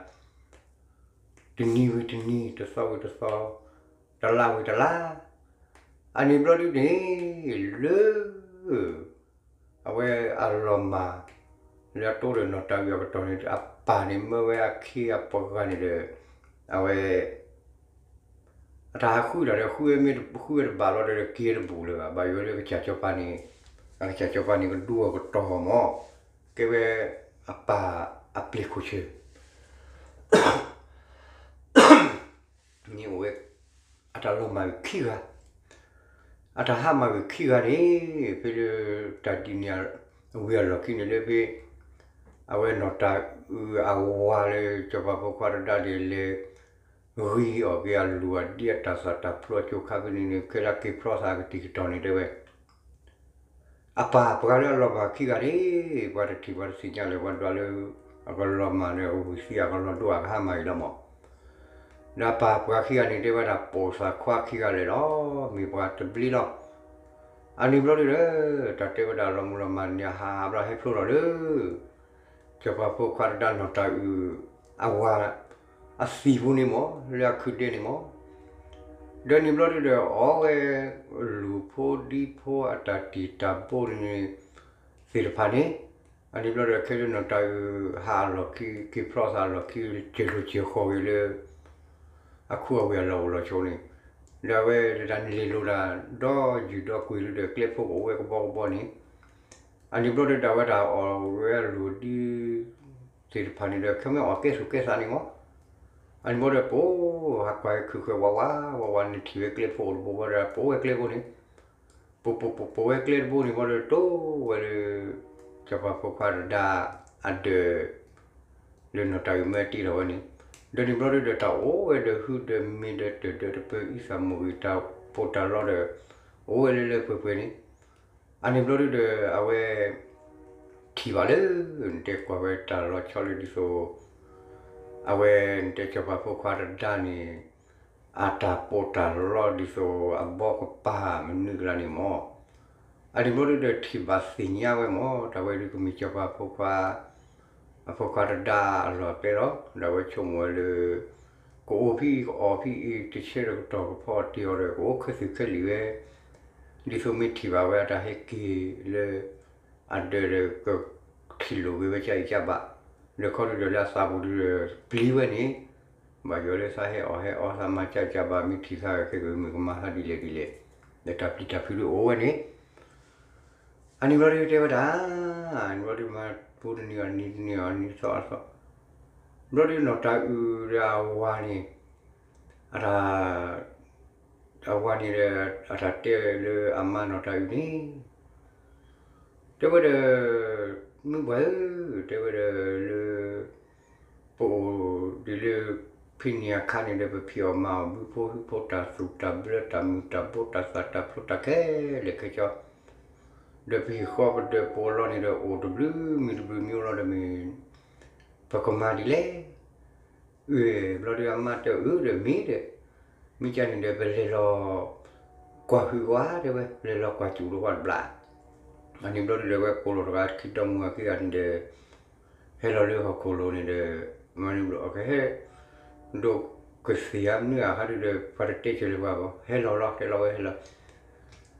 တနံၤဝံၤတနံၤ တသီဝံၤတသီ တလါဝံၤတလါ အန့ၣ်ဘျီဒုန့ၣ် လၢ အဝဲအလီၤမၢ် လၢအတိဒီးနီၢ်တၤအုးအကတီၢ်န့ၣ် အပၢ်န့ၣ်မၢဝဲအခ့အပှၤဂၤန့ၣ်ဒီး အဝဲ အတၢ်ဟးဃုတၢ်ဒီး ဃုဝဲမ့ၢ်ဃုဝဲတဘၣ်လီၤဒီး က့ၤတဘူးလၢၤဘၣ်. ဘၣ်ယိၣ်လၢကစၢ်စီၤပၤန့ၣ် အကစၢ်စီၤပၤန့ၣ် ကဒူအကတီၢ်မး ကဲဝဲအပၢ်အပျ့ၤခိၣ်ဆၢ န့ၣ်အိၣ်ဝဲ အတၢ်လီၤမၢ်ဂ့ၤခံဂၤ အတၢ်ဟါမၢ်ဂ့ၤခံဂၤန့ၣ် ဖဲလၢတၢ်ဒ်န့ၣ် ဝံၤအလီၢ်ခံန့ၣ်လၢဖဲ အဝဲနီၢ်တၤအုးအဝၤလၢ စီၤပၤဖိခွါတဒါန့ၣ်လဲၤ ဂံၢ်အီၣ်က့ၤအလုၢ်အဒံအတၢ်သၣ်တၢ်ဖျိအကၠိခါဖဲန့ၣ်န့ၣ် ခဲလၢာ်က့ၤဖျီသးအကတံၢ်ကတီၢ်န့ၣ်တဲဝဲ အပၢ်ပှၤလၢအလီၤမၢ်ခံဂၤန့ၣ် ပှၤတထံၣ်ပှၤတသ့ၣ်ညါလၢၤ ပှၤဒွးလၢ အကလီၤမၢ်ဒီးအဝံၣ်သံအကလီၤဒိၣ်အကဟါမၢ်အံၤလီၤမး. ဒီးအပၢ်ပှၤခံဂၤန့ၣ် တဲဝဲဒၣ်ပိာ်သၣ်ခွါခံဂၤလဲၣ်လီၤ မ့ၢ်ပှၤတဘျ့လီၤ. အန့ၣ်ဘျီဒုဒီး တၢ်တဲဝဲဒၣ်လီၤမုၢ်လီၤမၢ်န့ၣ် အဟးဘျီဟဲဖျိထီၣ်လၢ စီၤပၤဖိခွါတဒါနီၢ်တၤအုး အဝၤ အသံၣ်ပူၤန့ၣ်မး လၢအခူၣ်ဒဲန့ၣ်မး ဒီးန့ၣ်ဘျီဒုဒီး အီဝဲ လူၢ်ဖိဒံဖိအတၢ်တံၢ်တၢ်ဘိန့ၣ် သ့ၣ်တဖၣ်န့ၣ် အန့ၣ်ဘျီဒီး ခဲလၢနီၢ်တၤအုးဟးအလီၢ်ခံ က့ၤဖျီသးအလီၢ်ခံ စၢၤလိာ်စၢၤဃီၤဂ့ၤလၢ အခူအဝ့ၢ်အလီၢ်အိၣ်လီၢ်ဆိးန့ၣ် ဒီးအဝဲတဒၣ်န့ၣ်လ့ၣ်လိၤတၢ် ဒီးယုၢ်ဒီးကွံာ်လၢဒီး ကျဲဖိကအိၣ်ဝဲကဘီကဘီန့ၣ် အန့ၣ်ဘျီဒီး ဒၣ်ဝဲတၢ်အီၣ်ဝဲအလူၢ်ဒ် သ့ၣ်တဖၣ်န့ၣ်ဒီး ခဲမ့ၢ်အီၣ်ကဲသူၣ်ကဲသးန့ၣ်မး အန့ၣ်ဘျီဒီး ပိာ်ဟးကွၢ်ဝဲခုၣ်ဃၢၤဝးဝး ဝးဝးန့ၣ်ထံၣ်ဝဲကျဲဖိအိၣ်တဘိဘျီဒီး ပိာ်ဝဲကျဲဖိန့ၣ် ပိာ်ပိာ်ပိာ်ပိာ်ဝဲကျဲတဘိန့ၣ်ဘျီဒီး တိဝဲလၢ စီၤပၤဖိခွါတဒါအဒၢး လၢနီၢ်တၤအုးမၢတ့ထီၣ်ဝဲန့ၣ် ဒီးန့ၣ်ဘျီဒုဒီး တၢ်အိၣ်ဝဲဒီးဟုဒီးမ့ၢ်ဒီးတၢ်ဒီးတပၢၤအံသၣ်မုၢ်ဂံၢ်တၢ်ဖိတၢ်လီၤဒီး အိၣ်ဝဲလၢလၢပှဲၤပှဲၤန့ၣ် အန့ၣ်ဘျီဒုဒီး အဝဲ ထံၣ်ဘၣ်လၢ နတဲကွၢ်ဝဲတၢ်လီၤဆီလၢဒ်သိး အဝဲနတဲစီၤပၤဖိခွါတဒါန့ၣ် အတၢ်ပိာ်တၢ်လီၤဒ်သိးအဘီကပၤမနုၤကလါန့ၣ်မး အန့ၣ်ဘျီဒုဒီးထံၣ်ဘၣ်သ့ၣ်ညါဝဲမး တၢ်ဝဲဒုကမ့ၢ်စီၤပၤဖိခွါ အဖိခွါတဒါအလီၢ်အကျဲလီၤ. ဒီးအဝဲဆိကမိၣ်ဝဲလၢ ကအိၣ်ဖဲအံၤ ကအီၣ်ဖဲအံၤ တဆၢဒီးကတီၢ်ကဖီအီၣ်တ့ၢ်အီၤဒီး ကအိၣ်ခဲသူၣ်ခဲလံာ်ဝဲ ဒ်သိးမ့ၢ်ထံၣ်ဘၣ်ဝဲအတၢ်ဟဲက့ၤလၢ အဒၢးဒီးကထံၣ်လိာ်က့ၤဝဲကၢ်အံၤကၢ်ဘၣ်, ဒီးခီဒုဒီးလၢအသးပူၤဒုဒီးပျံၤဝဲန့ၣ်, ဘၣ်ယိၣ်လၢသးဟဲအီၣ်ဟဲအီသးမၤကၢ်ကၢ်ဘၣ် မ့ၢ်ထံၣ်သးခဲကမ့ၢ်ကမၤသးဒ်လဲၣ်ဒ်လဲၣ်, ဒီးတၢ်ပျံၤတၢ်ဖုးဒုအိၣ်ဝဲန့ၣ်, အန့ၣ်ဘျီဒုတဲဝဲဒၣ်, အန့ၣ်ဘျီဒုမၤပူတနံၤအီၤနံၤတနံၤအီၤ နံၤသီအသီ, ဘျီဒုနီၢ်တၤအုးဒီးအဝၤန့ၣ် အတၢ် အဝၤန့ၣ်ဒီး အတၢ်တဲလၢအမါနီၢ်တၤအုးန့ၣ်, တဲဝဲဒီး, မုၢ်ပှၢ်ဧၢ, တဲဝဲဒီးလၢ ပအိၣ်ဒ်လၢ ဖဲန့ၣ်အခါန့ၣ်ဒီး ပဖံးအီၣ်မၤအီၣ်ဘုဖိဟုဖိတၢ်သူၣ်တၢ်ဘျၢတၢ်မုာ်တၢ်ဘိတၢ်သၣ်တၢ်ဖျိတၢ်ခဲလၢာ်ခဲဆ့, ဒီးပဟံၣ်ဃီပဒၢးပအိၣ်လီၤန့ၣ်ဒီး အိၣ်တဘျုးမံၤတဘျုးမံၤအိၣ်လီၤဒီးမ့ၢ် ပကမၤဒ်လဲၣ်. အၢ ဘျီဒုအမါတဲအၢဒီးမ့ၢ်ဒီး, မ့ၢ်ကန့ၣ်ဒီး ပလဲၤလီၤ ကွၢ်ဟုၣ်ဝဲ တဲဝဲ ပလဲၤလီၤကွၢ်စူၣ်လီၤဝဲတဘျီ, အန့ၣ်ဘျီဒုဒီး ဝဲကိးလီၤတဂၤခံဒီမုၢ်ဂၤခံဂၤန့ၣ်ဒီး ဟဲလီၤလၢဟီၣ်ခိၣ်လိၤန့ၣ်ဒီး မၤန့ၣ်ဘျီ ကဟဲ ဒိးကသ့ၣ်အမနုၤအခါဒုဒီး ပှၤတတဲဆၢလၢၤပှၤဘၣ် ဟဲလီၤလီၤ ဟဲလီၤဝဲဟဲလီၤ, ဟဲ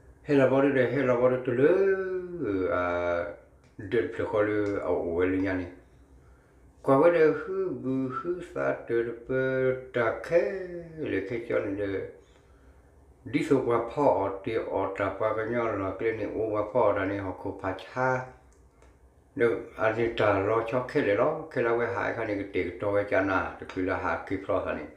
လီၤဘျီဒုဒီး ဟဲလီၤဘျီဒုတလၢ အ ဒၢးတဖျၢၣ်ဃီလၢအအိၣ်ဝဲလၢညါန့ၣ်, ကွၢ်ဝဲဒီးဟုဘုဟုသးတၢၢ်တပၢၤတၢ်ခဲလၢာ်ခဲဆ့န့ၣ်ဒီး, ဒ်သိးပှၤဖီအီၣ်တ့ၢ်အီၣ်တၢ်ပှၤကညီအလီၢ်အကျဲန့ၣ် အိၣ်ပှၤဖီအီၣ်တၢ်န့ၣ် ဟီၣ်ခိၣ်ဖးဆါ, ဒီးအန့ၣ်တၢ်လီၤဆီခဲလၢာ်လီၤ. ခဲလၢာ်ဝဲဟးအခါန့ၣ် ကတဲာ်ကတီၤဝဲကနၣ် တချုးလၢဟးက့ၤဖျီသးန့ၣ်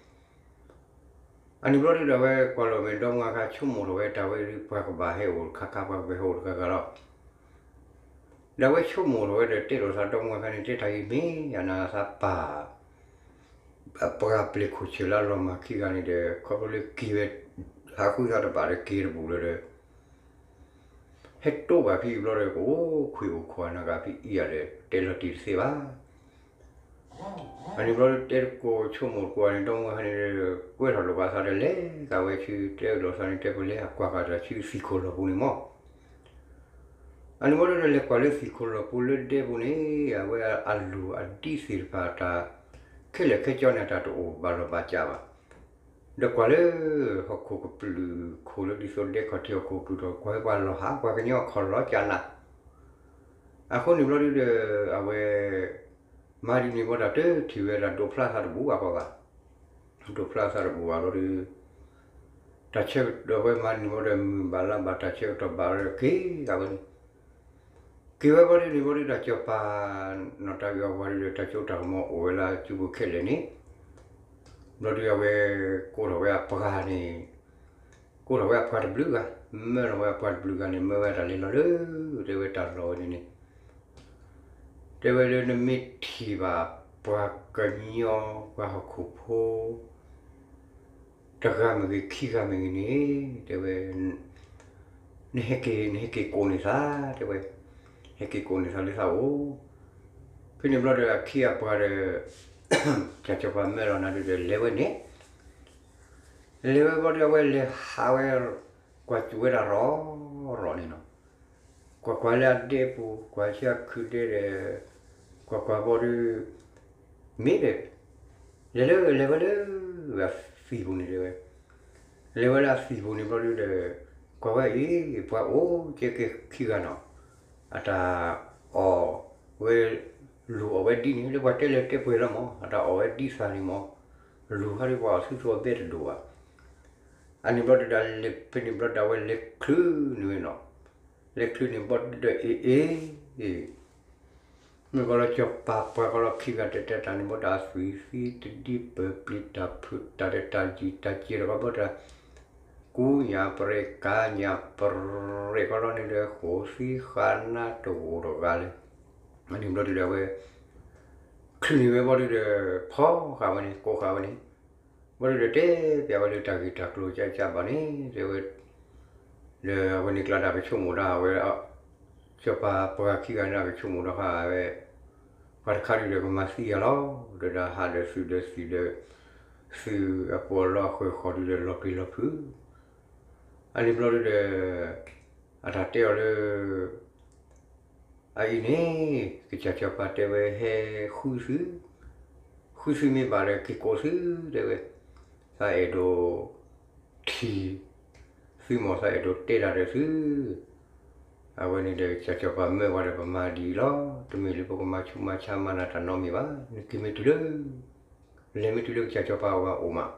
အန့ၣ်ဘျီဒုဒီး အဝဲကွၢ်လီၤမဲာ်ဒီမါအခါ ဆိကမိၣ်ထီၣ်ဝဲတၢ်ဝဲဒု ပှၤကဘၣ်ဟဲအိၣ်တခါခါ ပှၤကဘၣ်ဟဲအိၣ်တခါခါလီၤ. ဒီးအဝဲဆိကမိၣ်ထီၣ်ဝဲဒီးတဲလိာ်သးဒီမါအခါန့ၣ် တဲတၢ်အံၤမ့ၢ်ယနၤသးပၢ် အပှၤပျ့ၤခိၣ်ဆၢၣ်လၢအလီၤမၢ်ခံဂၤန့ၣ်ဒီး ခီဖျိလၢက့ၤဝဲ ဟးဃုသးတဘၣ်ဒီးက့ၤတဘူးလၢၤဒီး ဟဲတိၢ်ဘၣ်ဖဲအံၤဘျီဒီး ကအိၣ်ခွံအိၣ်ခွါနၤဂၤဖဲအံၤယၤဒီး တဲလီၤတံၢ်တသ့ဘၣ်. အန့ၣ်ဘျီဒုးတဲတကိးဆိကမိၣ်တကိးန့ၣ် ဒီမါဝၤန့ၣ်ဒီး ကွဲထီၣ်လိာ်ဘၣ်သးဒီး လဲၤကဝဲဆူတဲအလီၤသးန့ၣ် တဲပလဲၤအကွၢ်ဃာ်တၢ်ဆူသံၣ်ခိၣ်လီၢ်ပူၤန့ၣ်မၢ်. အန့ၣ်ဘျီဒုးဒီး လဲၤကွၢ်လၢသံၣ်ခိၣ်လီၢ်ပူၤလၢဒဲပူၤန့ၣ် အဝဲအလုၢ်အဒံးသ့ၣ်တဖၣ်တၢ် ခဲလၢာ်ခဲဆ့န့ၣ် တၢ်တအိၣ်ဘၣ်လီၢ်ဘၣ်စးဘၣ်. ဒီးကွၢ်လၢ ဟီၣ်ခိၣ်ကပျုၢ်ခိၣ်လၢဒ်သိးဒဲခီၣ်ထံးဟီၣ်ခိၣ်ကပျုၢ်ဒီး ကွၢ်ဝဲပှၤလီၤဟး ပှၤကညီအခီၣ်လီၤကၢ်နး. အဃိန့ၣ်ဘျီဒုးဒီး အဝဲ မၤဒ်န့ၣ်ဘျီဒီး တထံၣ်ဝဲဒၣ်ဒိးဖျါသးတဘူၣ်ဘၣ်ဃီဘၣ်. ဒိးဖျါသးတဘူၣ်ဘၣ်ဘျီဒုး တၢ်ဆၢကတီၢ်ဝဲမၤန့ၣ်ဘျီဒီး မုၢ်ဘၣ်လါဘၣ် တၢ်ဆၢကတီၢ်ဘၣ်ဝဲဒီးက့ၤဂၤဝဲန့ၣ်, က့ၤဝဲဘျီဒုးန့ၣ်ဘျီဒုး တၢ်စီၤပၤ နီၢ်တၤအုးအဝၤဒုးဒီး တၢ်စိတၢ်ကမီၤအိၣ်ဝဲလၢအစုပူၤခဲလၢာ်န့ၣ်, ဘျီဒုးအဝဲ ကိးထီၣ်ဝဲအပှၤန့ၣ် ကိးထီၣ်ဝဲအပှၤတဘျုးဂၤ, မၢလီၤဝဲအပှၤတဘျုးဂၤန့ၣ် မၢဝဲတၢ်လဲၤလီၤလၢ တဲဝဲတၢ်လီၢ်ဝဲန့ၣ်န့ၣ် တဲဝဲလၢနမ့ၢ်ထံၣ်ဘၣ်ပှၤကညီ ပှၤဟီၣ်ခိၣ်ဖိ တဂၤမ့ၢ်ဂ့ၤ ခံဂၤမ့ၢ်ဂ့ၤန့ၣ် တဲဝဲ နဟဲက့ၤ နဟဲက့ၤကိးန့ၢ်သး တဲဝဲ, ဟဲက့ၤကိးန့ၢ်သးလၢသးအိၣ်. ဖဲန့ၣ်ဘျီဒီး အခံအပှၤဒီး တၢ်စီၤပၤမၢလီၤနၤဒုးဒီး လဲၤဝဲန့ၣ် လဲၤဝဲဘျီဒုး အဝဲလဲၤဟးဝဲ ကွၢ်စူၣ်ဝဲဒၣ်ရီၢ်ရီၢ်န့ၣ်နီၤ, ကွၢ်ကွၢ်လၢအဒဲပူၤ ကွၢ်ဆၢခုၣ်ဒဲဒီး ကွၢ်ကွၢ်ဘျီဒုး မ့ၢ်ဒီး လဲၤလၢ လဲၤဝဲလၢ အသံၣ်ပူၤန့ၣ်တဲဝဲ, လဲၤဝဲလၢအသံၣ်ပူၤန့ၣ်ဘျီဒုးဒီး ကွၢ်ဝဲအံၤ ပှၤအိၣ်ကဲကဲခံဂၤနီၤ, အတၢ်အီၣ်ဝဲ လုၢ်အီၣ်ဝဲဒ်န့ၣ် လၢပှၤတဲလၢတဲပှဲၤလီၤမး အတၢ်အီၣ်ဝဲဒ်သးန့ၣ်မး, လုၢ်ဟီဒုးပှၤအီၣ်ဆူၣ်ဆူၣ်အဘဲတဒိၣ်ဘၣ်. အန့ၣ်ဘျီဒုးဒီး ဖဲန့ၣ်ဘျီဒုး အဝဲလဲၤချုးန့ၢ်ဝဲနီၤ, လဲၤချုးန့ၢ်ဘျီဒုးဒီး အ့ၣ်အ့ၣ် မ့ၢ်ကီးလၢစီၤပၤပှၤကီးလီၤခံဂၤတဲတဲတၢ်န့ၣ်ဘျီဒီး အသွံၣ်သံတဒံပၢၢ်ပျံၤတၢ်ဖုးတၢ်ဒီးတၢ်ယံာ်တၢ်စဲးဒီးကီးဘျီဒီး ကူညၣ်ပရ့းကၤညၣ်ပရ့းကီးလီၤန့ၣ်ဒီး ဃိးသံဃာ်နါတဂိာ်တဂၤလၢ အန့ၣ်ဘျီဒုးဒီး အဝဲ ချုးန့ၢ်ဝဲဘျီဒုးဒီး ဖီဃာ်ဝဲန့ၣ် ကိးဃာ်ဝဲန့ၣ်, ဘျီဒုးဒီး တဲပျးဝဲလၢတၢ်ဂ့ၢ်တၢ်ကျိၤကၢ်ကၢ်ဘၣ်န့ၣ် တဲဝဲ ဒီးအဝဲန့ၣ်ကျါဒီး ကဆိကမိၣ်ဒၣ်ဝဲ စီၤပၤပှၤခံဂၤန့ၣ် ကဆိကမိၣ်ဒီးဃာ်ဝဲ ပှၤတခါဒုးဒီးကမၤသံယၤလီၤ, ဒီးဟးဒီးသုးဒီးသံၣ်ဒီး သုးအပူၤအလီၢ်အဃၢၤဃီၤဒုးဒီး လီၤပျံၤလီၤဖုး, အန့ၣ်ဘျီဒုးဒီး အတၢ်တဲအီၤလၢ အအံၤန့ၣ် ကစၢ်စီၤပၤတဲဝဲ ဟဲဃုသု, ဃုသုမ့ၢ်ဘၣ်ဒီး က့ၤကိးသု တဲဝဲ, သးအဲၣ်ဒိး ထံၣ်သုမ့ၢ် သးအဲၣ်ဒိးတဲတၢ်ဒီးသု, အဝဲန့ၣ်ဒီး ကစၢ်စီၤပၤမၢပှၤဒီး ပမၤဒ်အံၤလီၤ, တမ့ၢ်လၢပကမၤဆူးမၤဆါမၤနးတၢ်နီတမံၤဘၣ်, နက့ၤမ့ၢ်တုၤလၢ လဲၤမ့ၢ်တုၤလၢကစၢ်စီၤပၤအအိၣ်မး,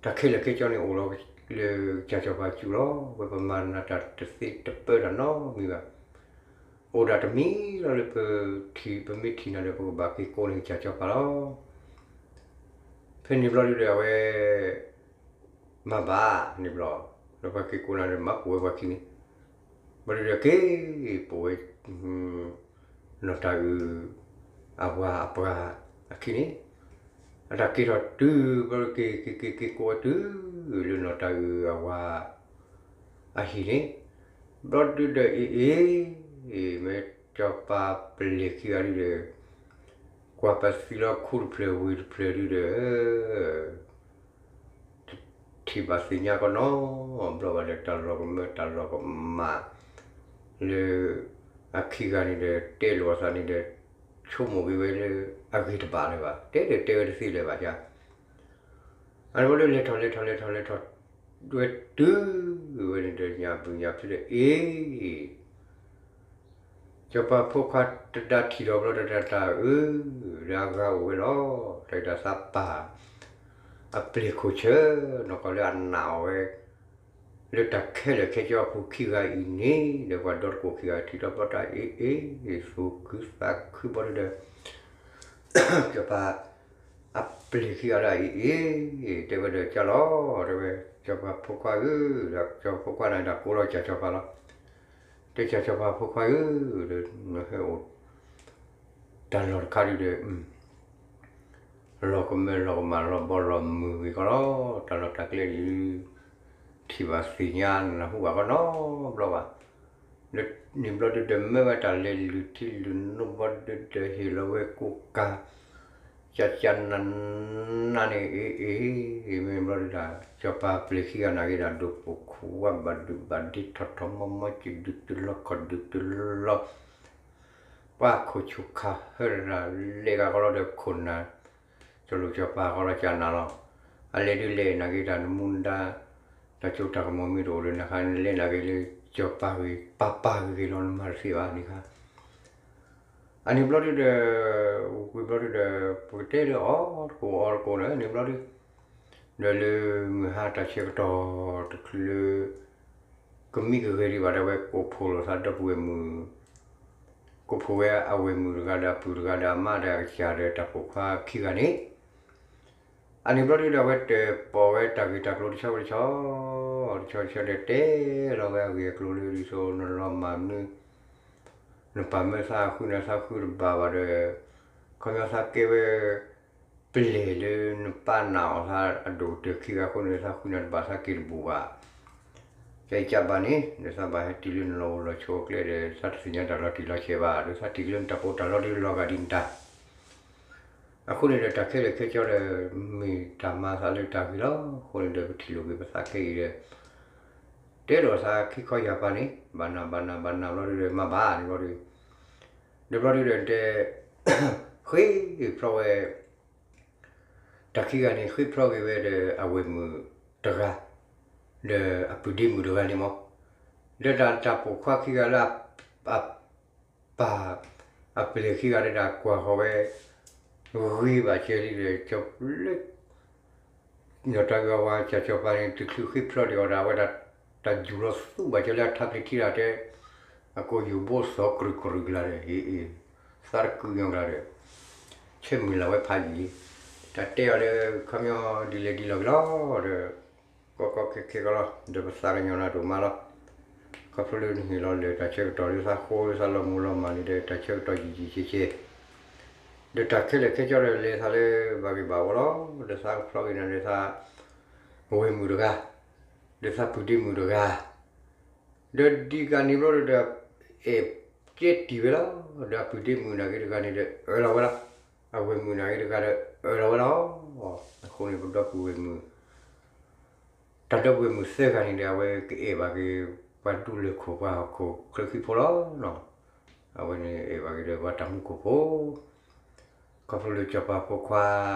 တၢ်ခဲလၢာ်ခဲဆ့န့ၣ်အိၣ်လီၤလၢကစၢ်စီၤပၤစုလီၤ, ဝဲပမၤနးတၢ်တသ့တပၢတၢ်နီတမံၤဘၣ်, အိၣ်ဒၣ်တမံၤလီၤလၢပထံၣ် ပမ့ၢ်ထံၣ်နၤဒီး ပကဘၣ်က့ၤကိးန့ၢ်ကစၢ်စီၤပၤလီၤ. ဖဲန့ၣ်ဘျီဒုးဒီး အဝဲ မၤဘၣ်န့ၣ်ဘျီ, ဒီးပှၤက့ၤကိးနၤဒီး မၤပိာ်ဝဲပှၤခံန့ၣ်, ဘျီဒုးဒီးက့ၤပိာ်ဝဲ နီၢ်တၤအုး အဝၤအပှၤအခံန့ၣ်, အတၢ်က့ၤထီၣ်တုၤ ဘျီဒုးက့ၤက့ၤက့ၤက့ၤကိးဝဲတုၤ လၢနီၢ်တၤအုးအဝၤ အဟံၣ်န့ၣ်, ဘျီဒုးဒီးအ့ၣ်အ့ၣ် မ့ၢ်စီၤပၤပျဲၢ်ခံဂၤဒုးဒီး ကွၢ်ပသံလီၤခူတဖျၢၣ်ဝ့ၢ်တဖျၢၣ်ဒုးဒီး တထံၣ်ဘၣ်သ့ၣ်ညါကီးနီတဘျီဘၣ်ဒီး တၢ်လီၤကမၢတၢ်လီၤကမၣ် လၢအခံဂၤန့ၣ်ဒီး တဲလိာ်အသးန့ၣ်ဒီး ဆိကမိၣ်က့ၤဝဲလၢ အဂ့ၤတဘၣ်လၢၤဘၣ်, တဲဒီးတဲဝဲတသ့လၢၤဘၣ်ယါ, အန့ၣ်ဘျီဒုးလဲၤထီၣ်လဲၤထီၣ်လဲၤထီၣ်လဲၤထီၣ် ဝဲတုၤဝဲန့ၣ်ဒီး ညၣ်ဘုၣ်ညၣ်ဖုးဒီးအ့ၣ် စီၤပၤဖိခွါတဒါထံၣ်ဒီးဘျီဒီး တၢ်တၢ်အၢ ဒီးအဂၤအိၣ်ဝဲလီၤ, တၢ်အံၤတၢ်သးပၢ် အပျ့ၢ်ခိၣ်ဆၢ နီၢ်ကီၢ်လၢအနာ်အီၤဝဲ လၢတၢ်ခဲလၢာ်ခဲဆ့အပူၤခံဂၤအံၤန့ၣ် ဒီးပှၤဒီတကိးခံဂၤထံၣ်ဒီးဘျီတၢ်အ့ၣ်အ့ၣ် သူၣ်ခုသးခုဘျီဒုးဒီး စီၤပၤ အပျ့ၢ်ခံဂၤဒီးအအံၤ တဲဝဲဒီးကၢ်လီၤ တဲဝဲ စီၤပၤဖိခွါဧၢ, ဒီးစီၤပၤဖိခွါန့ၣ်ဒီးကိးလီၤကၢ်စီၤပၤလီၤ, တဲကၢ်စီၤပၤဖိခွါဧၢ, ဒီးနဟဲအိၣ် တၢ်လီၢ်တခါဒုးဒီး လီၤကမၢလီၤကမၣ်လီၤဘီလီၤမုၢ်ဂ့ၤကီးလီၤ, တၢ်လီၢ်တၢ်ကျဲဒုး ထံၣ်ဘၣ်သ့ၣ်ညါနၢ်ဟူဘၣ်ကီးနီတဘျီဘၣ်, ဒီးန့ၣ်ဘျီဒုးဒီးမၢဝဲတၢ်လဲၤလုၢ်ထံလုၢ်နိဘျီဒုးဒီးဟ့ၣ်လီၤဝဲကိးကၤ ကၠၢ်ကၠၢ်နးနးန့ၣ် အ့ၣ်အ့ၣ် မ့ၢ်ဘျီဒုဒီး စီၤပၤပျ့ၤခံဂၤနာ်က့ဒီး ဒိၣ်ပိာ်ခွါဘၣ်ဒုးဘၣ်ဒ့ထီၣ်ထီၣ်မီမီ စုဒုးတုၤလီၤခီၣ်ဒုးတုၤလီၤ ပှၤခိၣ်ဆူၣ်ခါဟၢတဒၣ် လဲၤဂၤဃီလီၤဒီးခိၣ်နၢ် စီၤလိၣ်စီၤပၤဃီလီၤကၢ်နၤလီၤ. အလဲၤဒုးလဲၤနာ်က့တၢ်နမူနဒါ တၢ်စိတၢ်ကမီၤမ့ၢ်တအိၣ်ဒီး နခါနလဲၤနာ်က့လၢ စီၤပၤဂ့ၤ ပၤပၤဂ့ၤဂ့ၤလီၤ နမၤတသ့ဘၣ်န့ၣ်ခါ အန့ၣ်ဘျီဒုဒီး ဝံၤဘျီဒုဒီး ပကတဲလၢအီၣ်တကိးအီတကိးန့ၣ် န့ၣ်ဘျီဒု ဒီးလၢမုၢ်ဟါတၢ်ဆၢကတီၢ်တချုးလၢ ကမံကဂဲၤဒံးဘၣ်ဒီး အဝဲကိးဖှိၣ်လိာ်သးဒီပုၢ်ဝဲၢ်မုၣ် ကိးဖှိၣ်ဝဲအဝဲၢ်မုၣ်တဂၤဒီးအပုၢ်တဂၤဒီးအမါဒီးအကစၢ်ဒီးတၢ်ပိာ်ခွါခံဂၤန့ၣ် အန့ၣ်ဘျီဒုဒီး အဝဲတၢ်ပိာ်ဝဲတၢ်ဂ့ၢ်တၢ်ကျိၤတဆီတဆီ တဆီတဆီဒီးတဲလီၤဝဲအဂ့ၢ်အကျိၤလၢဒ်သိးနလီၤမၢ်မနုၤ နပာ်မၢသးအဃုနသးဃုတဘၣ်ဘၣ်ဒီး ခီပညီသးကဲဝဲ ပျဲၢ်လၢနပာ်နာ်အီၤသးအဒိၣ်ကတၢၢ်ခံဂၤအဃိန့ၣ် သးဃုနၤတဘၣ်သးက့ၤတဘူးဘၣ် ကဲကဘၣ်န့ၣ် ဒီးသးဘၣ်ဟဲတုၤလၢနလီၢ်အိၣ်လီၢ်ဆိးကျဲဒီး သးတသ့ၣ်ညါတၢ်လီၤတံၢ်လီၤဆဲးဘၣ် ဒီးသးထံၣ်က့ၤလၢနတၢ်ပီးတၢ်လီဒ်လီၤဂာ်ဒ်နတၢ် အဃိန့ၣ်ဒီးတၢ်ခဲလၢာ်ခဲဆ့ဒီး မ့ၢ်တၢ်မၤသးလၢတၢ်ဂ့ၤလီၤ. အဃိန့ၣ်ဒီး ပထံၣ်လိာ်က့ၤပသးခဲအံၤဒီး တဲလိာ်သးခံခီယၢ်ပၤန့ၣ် ဘၣ်နၢ်ဘၣ်နၢ်ဘၣ်နၢ်ဘျီဒုဒီး မၤဘၣ်န့ၣ်ဘျီဒု ဒီးဘျီဒုဒီးတဲ ဃ့ဖျီဝဲ တၢ်ခံဂၤန့ၣ် ဃ့ဖျီက့ၤဝဲဒီးအဝဲၢ်မုၣ်တဂၤ ဒီးအပုၢ်ဒ့မုၣ်တဂၤန့ၣ်မး ဒီးတၢ်ပိာ်ခွါခံဂၤလၢ အပၢ် အပျဲၢ်ခံဂၤဒီးတၢ်ကွၢ်ဃီၤဝဲ ဂ့ၤဘၣ်ကဲလံဒီး လၢ နီၢ်တၤဂၤဝၤကၢ်စီၤပၤန့ၣ် တချုးဃ့ဖျီဒံးအီၤဒီး အဝဲဒၣ်တၢ်ယူၢ်လီၤသူဘၣ်ကဲလၢအထါပျ့ၤထံတၢ်တဲ အကိာ်ယူၢ်ဘိစီၤကရူၢ်ကရူၢ်ကျါဒီး ဟ့ၣ်အ့ၣ် သးတကုာ်ညီကျါဒီး ဆၢမုၢ်လၢ်ဝဲဖးယံာ်လံ တၢ်တဲအီၤလၢခီပညီဒ်လဲၣ်ဒ်လဲၣ်က့ၤလီၤဒီး ကီကီခဲခဲကီလီၤ ဒီးပသးကညီၤနၤဒိၣ်မးလီၤ. ခီဖျိလၢနဟ့ၣ်လီၤလၢတၢ်ဆၢကတီၢ်လၢသးဃိလၢသးလီၤမူၤလီၤမၢ်န့ၣ်ဒီး တၢ်ဆၢကတီၢ်ယံာ်ယံာ်ကဲကဲ ဒီးတၢ်ခဲလၢာ်ခဲဆ့ဒီးလဲၤသးလၢဘၣ်ဂ့ၢ်ဘၣ်ဝီလီၤ. ဒီးသးကဖျီက့ၤနၤဒီးသး ဝဲၢ်မုၣ်တဂၤ ဒီးသးပုၢ်ဒ့မုၣ်တဂၤ ဒီးဒ်ဂၤန့ၣ်ဘျီဒီး အဲၣ်ကဲတံၢ်ဝဲလီၤ. ဒီးအပုၢ်ဒ့မုၣ်နာ်က့တဂၤန့ၣ်ဒီး အၢၣ်လီၤဝဲလီၤ. အဝဲၢ်မုၣ်နာ်က့တဂၤဒီး အၢၣ်လီၤဝဲလီၤ. အဃိန့ၣ် ပဒီပုၢ်ဝဲၢ်မုၣ် တၢ်ဒီပုၢ်ဝဲၢ်မုၣ်သၢဂၤန့ၣ်ဒီး အဝဲကအဲၣ်ဘၣ်က့ၤ ပှၤဒူလၢၢ်ခိၣ်ပှၤဟီၣ်ခိၣ်ချၢခံဖိလီၤ. အဝဲန့ၣ်အဲၣ်ဘၣ်က့ၤဒီးပှၤတၢ်မူခိၣ်ဖိ ခီဖျိလၢစီၤပၤဖိခွါ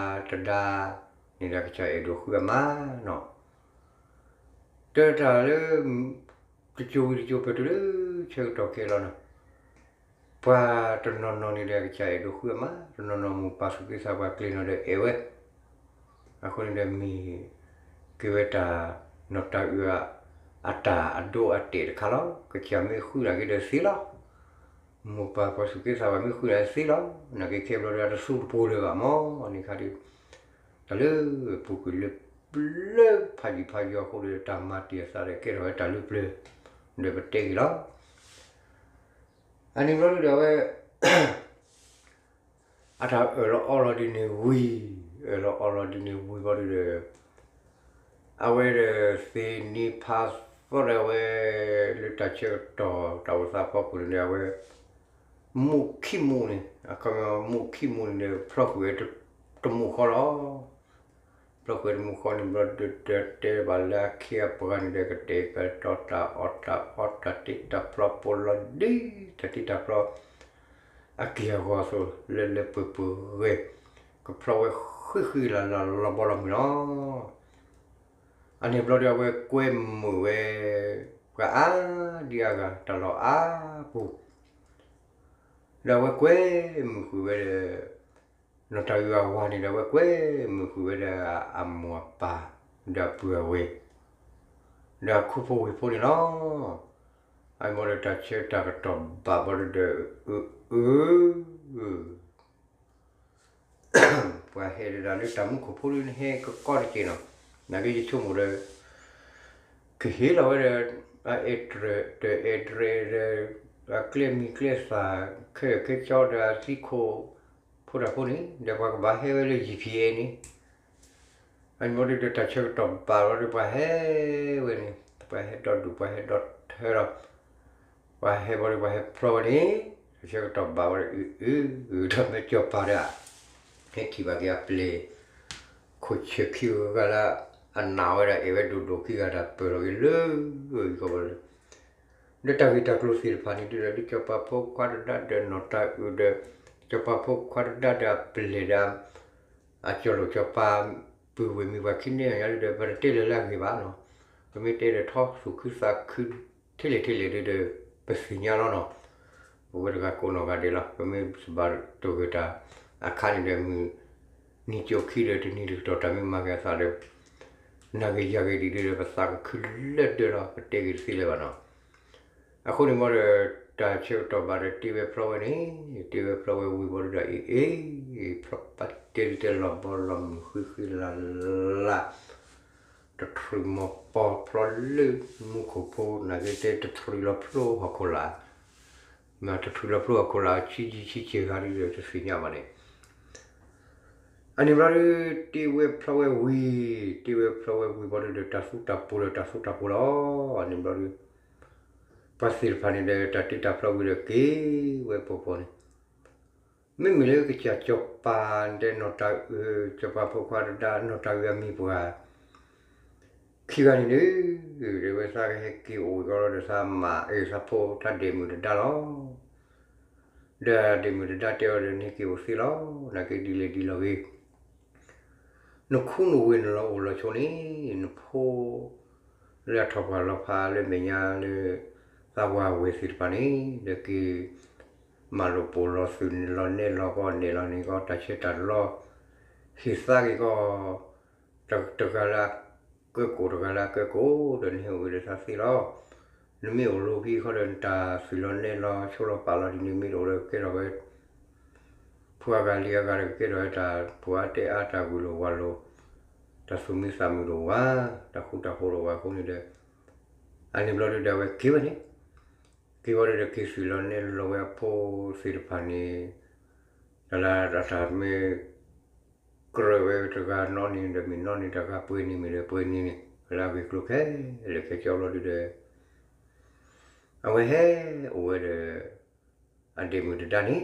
တဒါန့ၣ်ဒီး ကစၢ်အဲၣ်ဒိးဃုအမါနီၤ တဲတၢ်လၢ တစိၤဝံၤတစိၤ ပတုၤလၢဆၢကတီၢ်ခဲအံၤလီၤနီၤ ပှၤတနီၤနီၤန့ၣ်ဒီး ကစၢ်အဲၣ်ဒိးဃုအမါ တနီၤနီၤ မိၢ်ပၢ်သူၣ်က့သးပှၢ်ကျဲၤနီၤဒီးအဲၣ်ဝဲ အဃိန့ၣ်ဒီးမ့ၢ်က့ၤဝဲတၢ် နီၢ်တၤအုး အတၢ်အဒိအတဲာ်တခါလီၤ. ကစၢ်မ့ၢ်ဃုနာ်က့ဒီးသ့လီၤ. မိၢ်ပၢ်ပှၤသူၣ်က့သးပှၢ်မ့ၢ်ဃုနာ်က့သ့လီၤ. နာ်က့ခဲဘျီဒီးတသူတပိၤလၢၤဘၣ်မၢ် န့ၣ်ခါဒီး တၢ်လၢပူၤကွံာ်လၢပျၢၤဖးယံာ်ဖးယံာ်အဃိဒီး တၢ်မၤတ့ၢ်အသးဒီးကဲထီၣ်ဝဲတၢ်လၢပျၢၤ ဒီးပတဲက့ၤလီၤ. အန့ၣ်ဘျီဒုဒီးအဝဲ အတၢ်အၢၣ်လီၤအီလီၤဒ်န့ၣ်ဝံၤ အၢၣ်လီၤအီလီၤဒ်န့ၣ်ဝံၤဘျီဒုဒီး အဝဲဒီးသ့ၣ်နံၤဖးသီဒီးအဝဲ လၢတၢ်ဆၢကတီၢ်တၢ်အိၣ်သးဖီခိၣ်န့ၣ်ဒီးအဝဲ မူၣ်ခံမူၣ်န့ၣ် အခီပညီမူၣ်ခံမူၣ်န့ၣ်ဒီး ဖျီကွံာ်ဝဲတမူၣ်ဃီလီၤ. ဖျီကွံာ်ဝဲတမူၣ်ဃီန့ၣ်ဘျီဒီး တဲဘၣ်လၢအခ့အပှၤန့ၣ်ဒီး ကတဲာ်ကတီၤတၢ်အီၣ်တၢ်အီတၢ်တ့တၢ်ဖျီ ပိာ်လီၤဒ်တၢ်တ့တၢ်ဖျီ အက့ၢ်အဂီၤအသိး လၢလၢပှဲၤပှဲၤဂ့ၤ ကဖျီဝဲဃံဃံလၤလၤလီၤဘီလီၤမုၢ်လီၤ. အန့ၣ်ဘျီဒီးအဝဲကွဲမုာ်ဝဲ ပှၤအါဒံအါဂၤတၢ်လီၢ်အါပူၤ ဒီးအဝဲကွဲမုာ်ဃုာ်ဝဲဒီး နီၢ်တၤအုးအဝၤန့ၣ်ဒီး အဝဲကွဲမုာ်ဃုာ်ဝဲဒီးအမိၢ်အပၢ် ဒီးအပုၢ်အဝဲၢ် ဒီးအခူဖိဝ့ၢ်ဖိန့ၣ်လီၤ. အမ့ၢ်ဒီးတၢ်ဆၢတၢ်ကတီၢ်ဘၣ်ဘျီဒီး အၢ အၢ ပှၤဟဲဒၣ်လၢတၢ်မူခိၣ်ဖိလၢနဟဲကကီတက့ၢ်နီၤ, နာ်က့ယဆိကမိၣ်ဒီး ကဟ့ၣ်လီၤဝဲဒီး အအဲၣ်တြဲၤ တအဲၣ်တြဲၤဒီး အကျဲမံၤကျဲသၣ် ခဲခဲကၠီဒီးအသံခိၣ် ဖိတၢ်ဖိန့ၣ် ဒီးပှၤကဘၣ်ဟဲဝဲလၢ ယံၤဖံးအဲၣ်န့ၣ် အမ့ၢ်ဒီးတၢ်ဆၢကတီၢ်ဘၣ်လီၤဒီး ပှၤဟဲဝဲန့ၣ် ပှၤဟဲဒီဒူၣ် ပှၤဟဲဒီထၢလီၤ, ပှၤဟဲဘၣ်ဒီး ပှၤဟဲဖျီဝဲန့ၣ် တၢ်ဆၢကတီၢ်ဘၣ်ဝဲဒီး အု အု ဒီးမ့ၢ်စီၤပၤဒီး ဟဲထံၣ်ဘၣ်က့ၤအပျဲၢ် ခိၣ်ဆၢၣ်ခံဂၤလၢ အနာ်ဝဲဒၣ်အဲၣ်ဝဲဒိၣ်ဒိၣ်ခံဂၤတၢ်ပၢၢ်လီၤက့ၤလၢ ယကီၢ်ဘီလၢ ဒီးတၢ်ဂ့ၢ်တၢ်ကျိၤသ့ၣ်တဖၣ်န့ၣ်ဒုးဒီး စီၤပၤဖိခွါတဒါဒီးနီၢ်တၤအုးဒီး စီၤပၤဖိခွါတဒါဒီးအပျဲၢ်ဒီး အကၠီၤလိာ်စီၤပၤ ပုၢ်ဝဲၢ်မံၤပှၢ်ခံန့ၣ် ယၤဒုးဒီး ပတတဲလၢၤလၢအဂ့ၢ်ဘၣ်နီၤ, ပမ့ၢ်တဲဒီးထီသူၣ်ခုသးခု ထဲလဲၣ်ထဲလဲၣ်ဒုးဒီး ပသ့ၣ်ညါလီၤနီၤ, ပဝဲတဂၤကိးနီၢ်ဂၤဒဲးလီၤ, ပမ့ၢ်စံးဘၣ်တဂ့ၤတၢ်အခါန့ၣ်ဒီး မုၢ်နံၤကၠိခံဒီးတနံၤတကတီၢ်တၢ်မ့ၢ်မၤက့ၤအသးဒီး နၤဂ့ၤယၤဂ့ၤဒ်ဒီး ပသးကခုလၢဒၢလီၤ, ပတဲဂ့ၤတသ့လၢၤဘၣ်နီၤ. အဃိန့ၣ်ဘီဒီး တၢ်ဆၢကတီၢ်ဘၣ်ဒီးတ့ဝဲဖျီဝဲန့ၣ်, တ့ဝဲဖျီဝဲဝံၤဘီဒုးဒီး အ့ၣ်အ့ၣ် ဖျီပတဲဒ်တဲလီၤဘီလီၤမုၢ်ဃံဃံလၤလၤ တထြူးမီၤပီၤဖျီလၢမူခိၣ်ဖိ နာ်က့တဲတထြူးလီၤဖျိဟီၣ်ခိၣ်လာ်, မ့ၢ်တထြူးလီၤဖျိဟီၣ်ခိၣ်လာ် ဆံးဆံးဆံးဆံးဂၤဒ်ဒီးတသ့ၣ်ညါဘၣ်န့ၣ် အန့ၣ်ဘျီဒုး တ့ဝဲဖျီဝဲဝံၤ, တ့ဝဲဖျီဝဲဝံၤဘီဒုးဒီး တၢ်သူတၢ်ပူၤဒီးတၢ်သူတၢ်ပူၤလီၤ. အန့ၣ်ဘျီဒုး ပှၤသ့ၣ်တဖၣ်န့ၣ်ဒီး တၢ်တ့တၢ်ဖျီဝံၤဒီးက့ၤဝဲပှီၢ်ပှီၢ်န့ၣ်, မ့မ့ၢ်လၢကစၢ်စီၤပၤဒီးနီၢ်တၤအုး, စီၤပၤဖိခွါတဒါ နီၢ်တၤအုးအမံၤပှၢ် ခံဂၤန့ၣ်ဒုး ဒီးဝဲသးကဟဲက့ၤအိၣ်ကီးလီၤဒီးသးမၤအၢသးဖိတၢ်ဒဲးမုၣ်တဒါလီၤ. ဒီးဒဲးမုၣ်တဒါတဲအီၤဒီး နဟဲက့ၤအိၣ်သ့လီၤ, နာ်က့ဒ်လဲၣ်ဒ်လဲၣ်ဂ့ၤ နခူနဝ့ၢ်နလီၤအိၣ်လီၤဆိးန့ၣ် နဖိ လၢအထီၣ်ပှၢ်လီၤဖးလၢမဲာ်ညါလၢ သးဝၤဝဲၢ်သ့ၣ်တဖၣ်န့ၣ် ဒီးက့ၤ မၤလိာ်ပိာ်လီၤသုးလီၤနဲလီၤကီးနဲၣ်လီၤန့ၢ်ကီး တၢ်ဆၢတၢ်လီၤ ဟ့ၣ်သါက့ၤကီး တဂၤလၢအကၢကိၣ်တဂၤလၢအကၢကိၣ် ဒီးနဟဲအိၣ်က့ၤဒီးသးသ့လီၤ. နမ့ၢ်အိၣ်လီၤခံခီဒီး နတၢ်သုးလီၤနဲလီၤဆိလီၤပာ်လီၤဒ်န့ၣ် မ့ၢ်တအိၣ်ဒီးကကဲထီၣ်ဝဲ ဖိအဂၤလံၤအဂၤဒီးကကဲထီၣ်ဝဲတၢ်ဖိအါတဲအါ တၢ်ဂုာ်လိာ်ဝၤလိာ် တၢ်သူၣ်မံသးမုာ်လိာ်ဝဲ တၢ်ဃူတၢ်ဖိးလိာ်ဝဲအဃိန့ၣ်ဒီး အန့ၣ်ဘျီဒုးဒီးအဝဲက့ၤဝဲန့ၣ် က့ၤဝဲဒီးက့ၤသုးလီၤနဲလီၤဝဲအဖိသ့ၣ်တဖၣ်န့ၣ် တၢ်လၢတၢ်မ့ၢ် ကြၢးဝဲတဂၤနီၢ်န့ၣ်ဒီးမ့ၢ်နီၢ်န့ၣ် တဂၤပှဲၤန့ၣ်မ့ၢ်ဒီးပှဲၤန့ၣ်န့ၣ် လၢအဂ့ၢ်ကျိၤခဲလၢာ်ခဲဆ့ဘျီဒုးဒီး အဝဲဟဲအိၣ်ဝဲဒီး အဒဲးမုၣ်တဒါန့ၣ်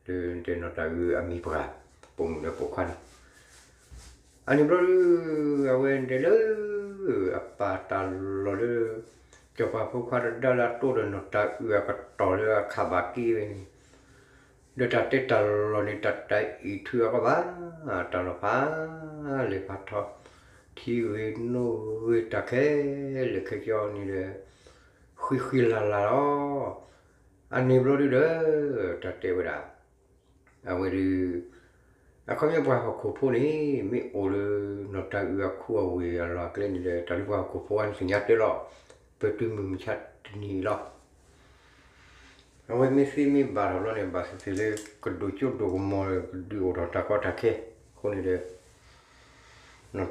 ဒီးတဲနီၢ်တၤအုးအမံၤပှၢ် ပိာ်မုၣ်ဒီးပိာ်ခွါန့ၣ် အန့ၣ်ဘျီဒုး အဝဲတဲလၢ အပာ်တၢ်လီၢ်လၢ စီၤပၤဖိခွါတဒါလၢအတိၢ်ဒီးနီၢ်တၤအုးအကတီၢ်လၢအခးဘၣ်က့ၤဝဲန့ၣ် ဒီးတၢ်တဲတၢ်လီၢ်န့ၣ် တၢ်တအံးထုအကီဘၣ် တၢ်လီၢ်ဖးလဲၢ်ဖးထီ ထံဂ့ၤနိဂ့ၤတၢ်ခဲလၢာ်ခဲဆ့န့ၣ်ဒီး ဃံဃံလၤလၤလီၤ. အန့ၣ်ဘျီဒုးဒီး တၢ်တဲဝဲဒၣ် အဝဲဒုး အခီပညီပှၤဟီၣ်ခိၣ်ဖိန့ၣ် မ့ၢ်အိၣ်လၢ နီၢ်တၤအုးအခူအဝ့ၢ်အလီၢ်အကျဲန့ၣ်ဒီး တၢ်လၢပှၤဟီၣ်ခိၣ်ဖိအါန့ၣ်သ့ၣ်ညါတၢ်လီၤ. ပတုၤမုၢ်မဆါတနံၤအံၤလီၤ. အဝဲမ့ၢ်သ့မ့ၢ်ဘၣ်ထီၣ်ဘျီန့ၣ် ဘၣ်သ့ၣ်သ့ၣ်လၢ ကဒိၣ်ကၠိဒိၣ်ကမီၤဒီး ကဒုးအိၣ်ထီၣ်တၢ်ကီတၢ်ခဲ အဃိန့ၣ်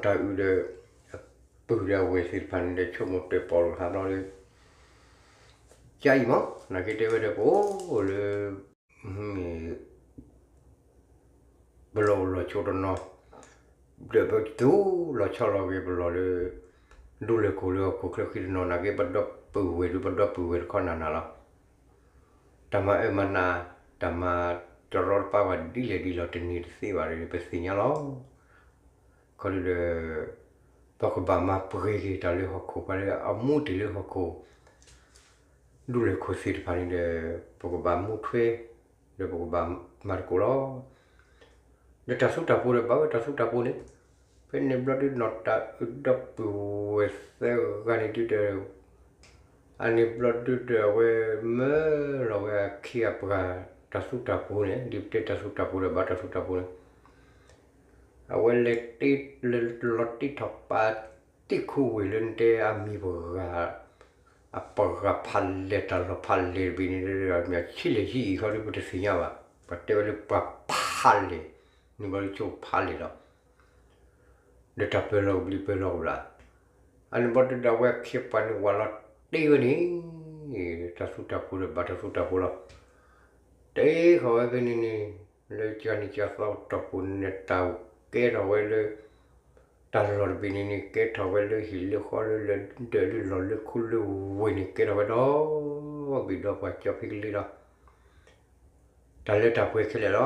ဒီး နီၢ်တၤအုးဒီး အပုၢ်ဒီးအဝဲၢ်သ့ၣ်တဖၣ်န့ၣ်ဒီး ဆိကမိၣ်တဲာ်ပီၣ်လိာ်သးဘျီလၢ ကအံၤမး နာ်က့တဲဝဲဒီးပအိၣ်လၢ မ့ၢ် ပလီၢ်အိၣ်လီၢ်ဆိးတနီၤ ဒီးပသူလီၤဆီလီၤဂ့ၤပလီၢ်လၢ ဒူလဲၢ်ခိၣ်လၢဟီၣ်ခိၣ်ချၢဃံတနီၤ နာ်က့ပဒီပုၢ်ဝဲၢ်ဒုး ပဒီပုၢ်ဝဲၢ်တခီနၤနၤလီၤ. တၢ်မၤအၢမၤနး တၢ်မၤတရီတပါပှၤဒ်လဲၣ်ဒ်လဲၣ်တန့ၢ်တသ့ဘၣ်ဒီး ပသ့ၣ်ညါလီၤ. ခီဒုးဒီး ပကဘၣ်မၤပှဲၤက့ၤတၢ်လၢဟီၣ်ခိၣ် ပှၤလၢအမူတ့ၢ်လၢဟီၣ်ခိၣ် ဒူလဲၢ်ခိၣ်သ့ၣ်တဖၣ်န့ၣ်ဒီး ပကဘၣ်မူထွဲ ဒီးပကဘၣ်မၤသကိးလီၤ. ဒီးတၢ်သူတၢ်ပူၤဒီး ဘၣ်ဝဲတၢ်သူတၢ်ပူၤန့ၣ် ဖဲန့ၣ်ဘျီဒုး နီၢ်တၤအုးဒီပုၢ်ဝဲၢ်သၢဂၤန့ၣ်ဒုးဒီး အန့ၣ်ဘျီဒုးဒီးအဝဲမၢလီၤဝဲအခ့အပှၤ တၢ်သူတၢ်ပူၤန့ၣ် ဒ်ပတဲတၢ်သူတၢ်ပူၤဒီး ဘၣ်တၢ်သူတၢ်ပူၤန့ၣ် အဝဲလဲၤတ့ လဲၤလီၤတ့ထီၣ်ပာ်တ့ၢ်ခိဝ့ၢ်လၢနတဲအမံၤပှၤ အပှၤဖးလဲၢ်တၢ်လီၢ်ဖးလဲၢ်တဘ့ၣ်န့ၣ် မ့ၢ်ဆံးလဲၢ်ဆံးအံၤခီဒုးပတသ့ၣ်ညါဘၣ်. ပှၤတဲဝဲလၢပှၤဖးလဲၢ် နဘၣ်လၢဆိဖးလဲၢ်လီၤ. ဒီးတၢ်ပၢလီၤကဘျံးပၢလီၤကဘျၣ် အန့ၣ်ဘျီဒုးဒီးအဝဲအခ့အပှၤန့ၣ်ဝးလီၤတ့ဝဲန့ၣ် တၢ်သူတၢ်ပူၤဒီးဘၣ်တၢ်သူတၢ်ပူၤလီၤ. တ့ဃီၤဝဲဖဲန့ၣ်န့ၣ် လၢကနံၣ်ကသီတီၢ်ပူၤန့ၣ် တၢ်ကဲထီၣ်ဝဲလၢ တၢ်လီၢ်တဘ့ၣ်န့ၣ်န့ၣ် ကဲထီၣ်ဝဲလၢဟံၣ်လၢဃီလၢလၢၢ်လၢလီၢ်လၢခိလၢဝ့ၢ်န့ၣ် ကဲထီၣ်ဝဲဒီဘ့ၣ်ဒီးပှၤကၠီဖံကလံလီၤ. တၢ်လၢတၢ်ပှဲၤခဲလၢာ်လီ